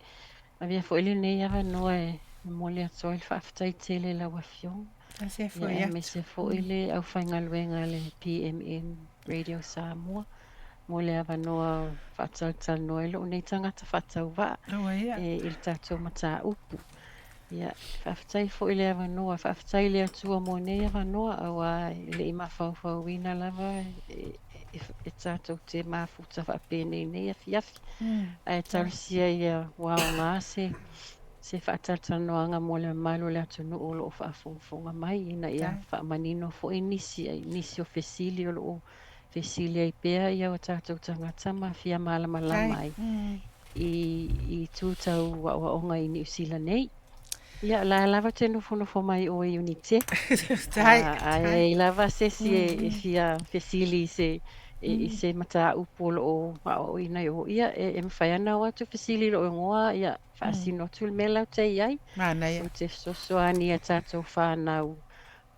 avea foi lenei avanoa e momoli atu ai le faafetai tele i lau Afioga. Ase Ia foi atu. aemaise foi le aufaigaluega a le PMN Radio Samoa mo le avanoa faatalatalanoa i lou nei tagata faatauvaa Aua ia. e i le tatou mataupu. Ia, faafetai foi le avanoa, faafetai le Atua mo nei avanoa, aua e le i mafaufauina lava e tatou te mafuta faapenei nei afiafi. Ae talosia ia ua aoga se se faatalatalanoaga mo le mamalu o le atunuu o lo o faafogafoga mai, ina ia faamanino foi nisi, nisi o fesili o lo o fesili ai pea ia o tatou tagata ma fia malamalama ai i itu tau aoaoga i Niu Sila nei. Ia, o la lava te nofonofo mai oe i Unitec, a e i ai lava se isi e fia fesili i se, i se mataupu o lo o aoaoina i o, ia, e mafai lava ona o atu fesili i lou igoa, ia, faasino atu le mea la e te i ai. Manaia. Ou te fesoasoani i a tatou fanau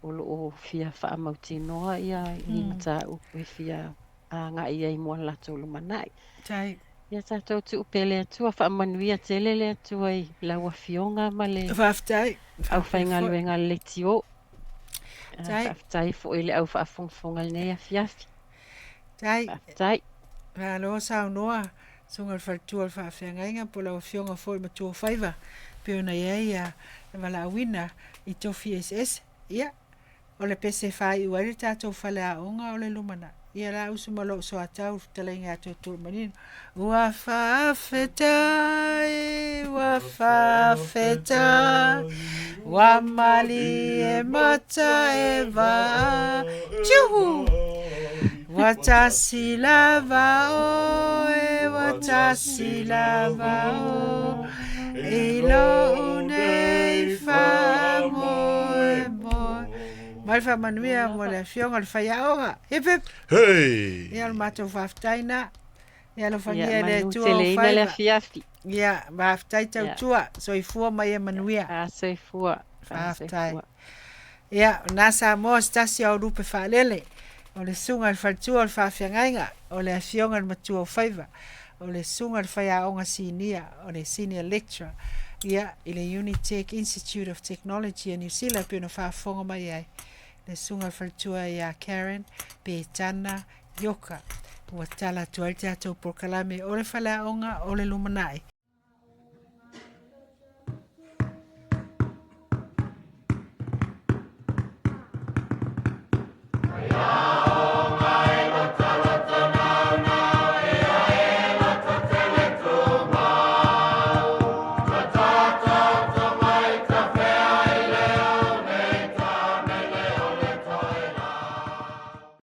o lo o fia faamautinoa ia ni mataupu e fia agai ai mo latou lumanai. Tai. Ia tatou tuu pea le Atua, faamanuia tele le Atua i lau Afioga ma le Faafetai. aufaigaluega a le Leitio. Tai. Faafetai foi i le au faafogafoga i lenei afiafi. Tai. Faafetai. Malo saunoa, susuga i le faletua o le faafeagaiga po o lau Afioga foi i le Matuaofaiva pei ona i ai le valaauina i tofi eseese. Ia, o le pese e faaiu ai le tatou faleaoga o le lumanai. Ia la usu ma lou soatau fetalaiga ia Toetaumanino. Ua faafetai, ua faafetai, ua malie mata e vaai. Tjuhu! Ua tasi lava oe, ua tasi lava oe, i lou nei faamoemoe. Mai le faamanuia mo le afioga o le faiaoga. Hip hip! Hey! Ia o le matou faafetai na. Ia alofagia Ia e le manu Atua ou teleina le faiva. afiafi. Ia, faafetai Ia, tautua. Soifua ma ia manuia. soifua, Faafetai. soifua. Ia, o na Samoa se tasi o lupe faalele. O le susuga i le faletua o le faafeagaiga, o le afioga i le matua o faiva, o le susuga i le faiaoga sinia, o le senior lecturer, ia, i le Unitec Institute of Technology a Niu Sila, pei ona faafofoga mai ai le susuga i le faletua ia Karen Petana Ioka. Ua tala atu ai le tatou polokalame o le faleaoga o le lumanai.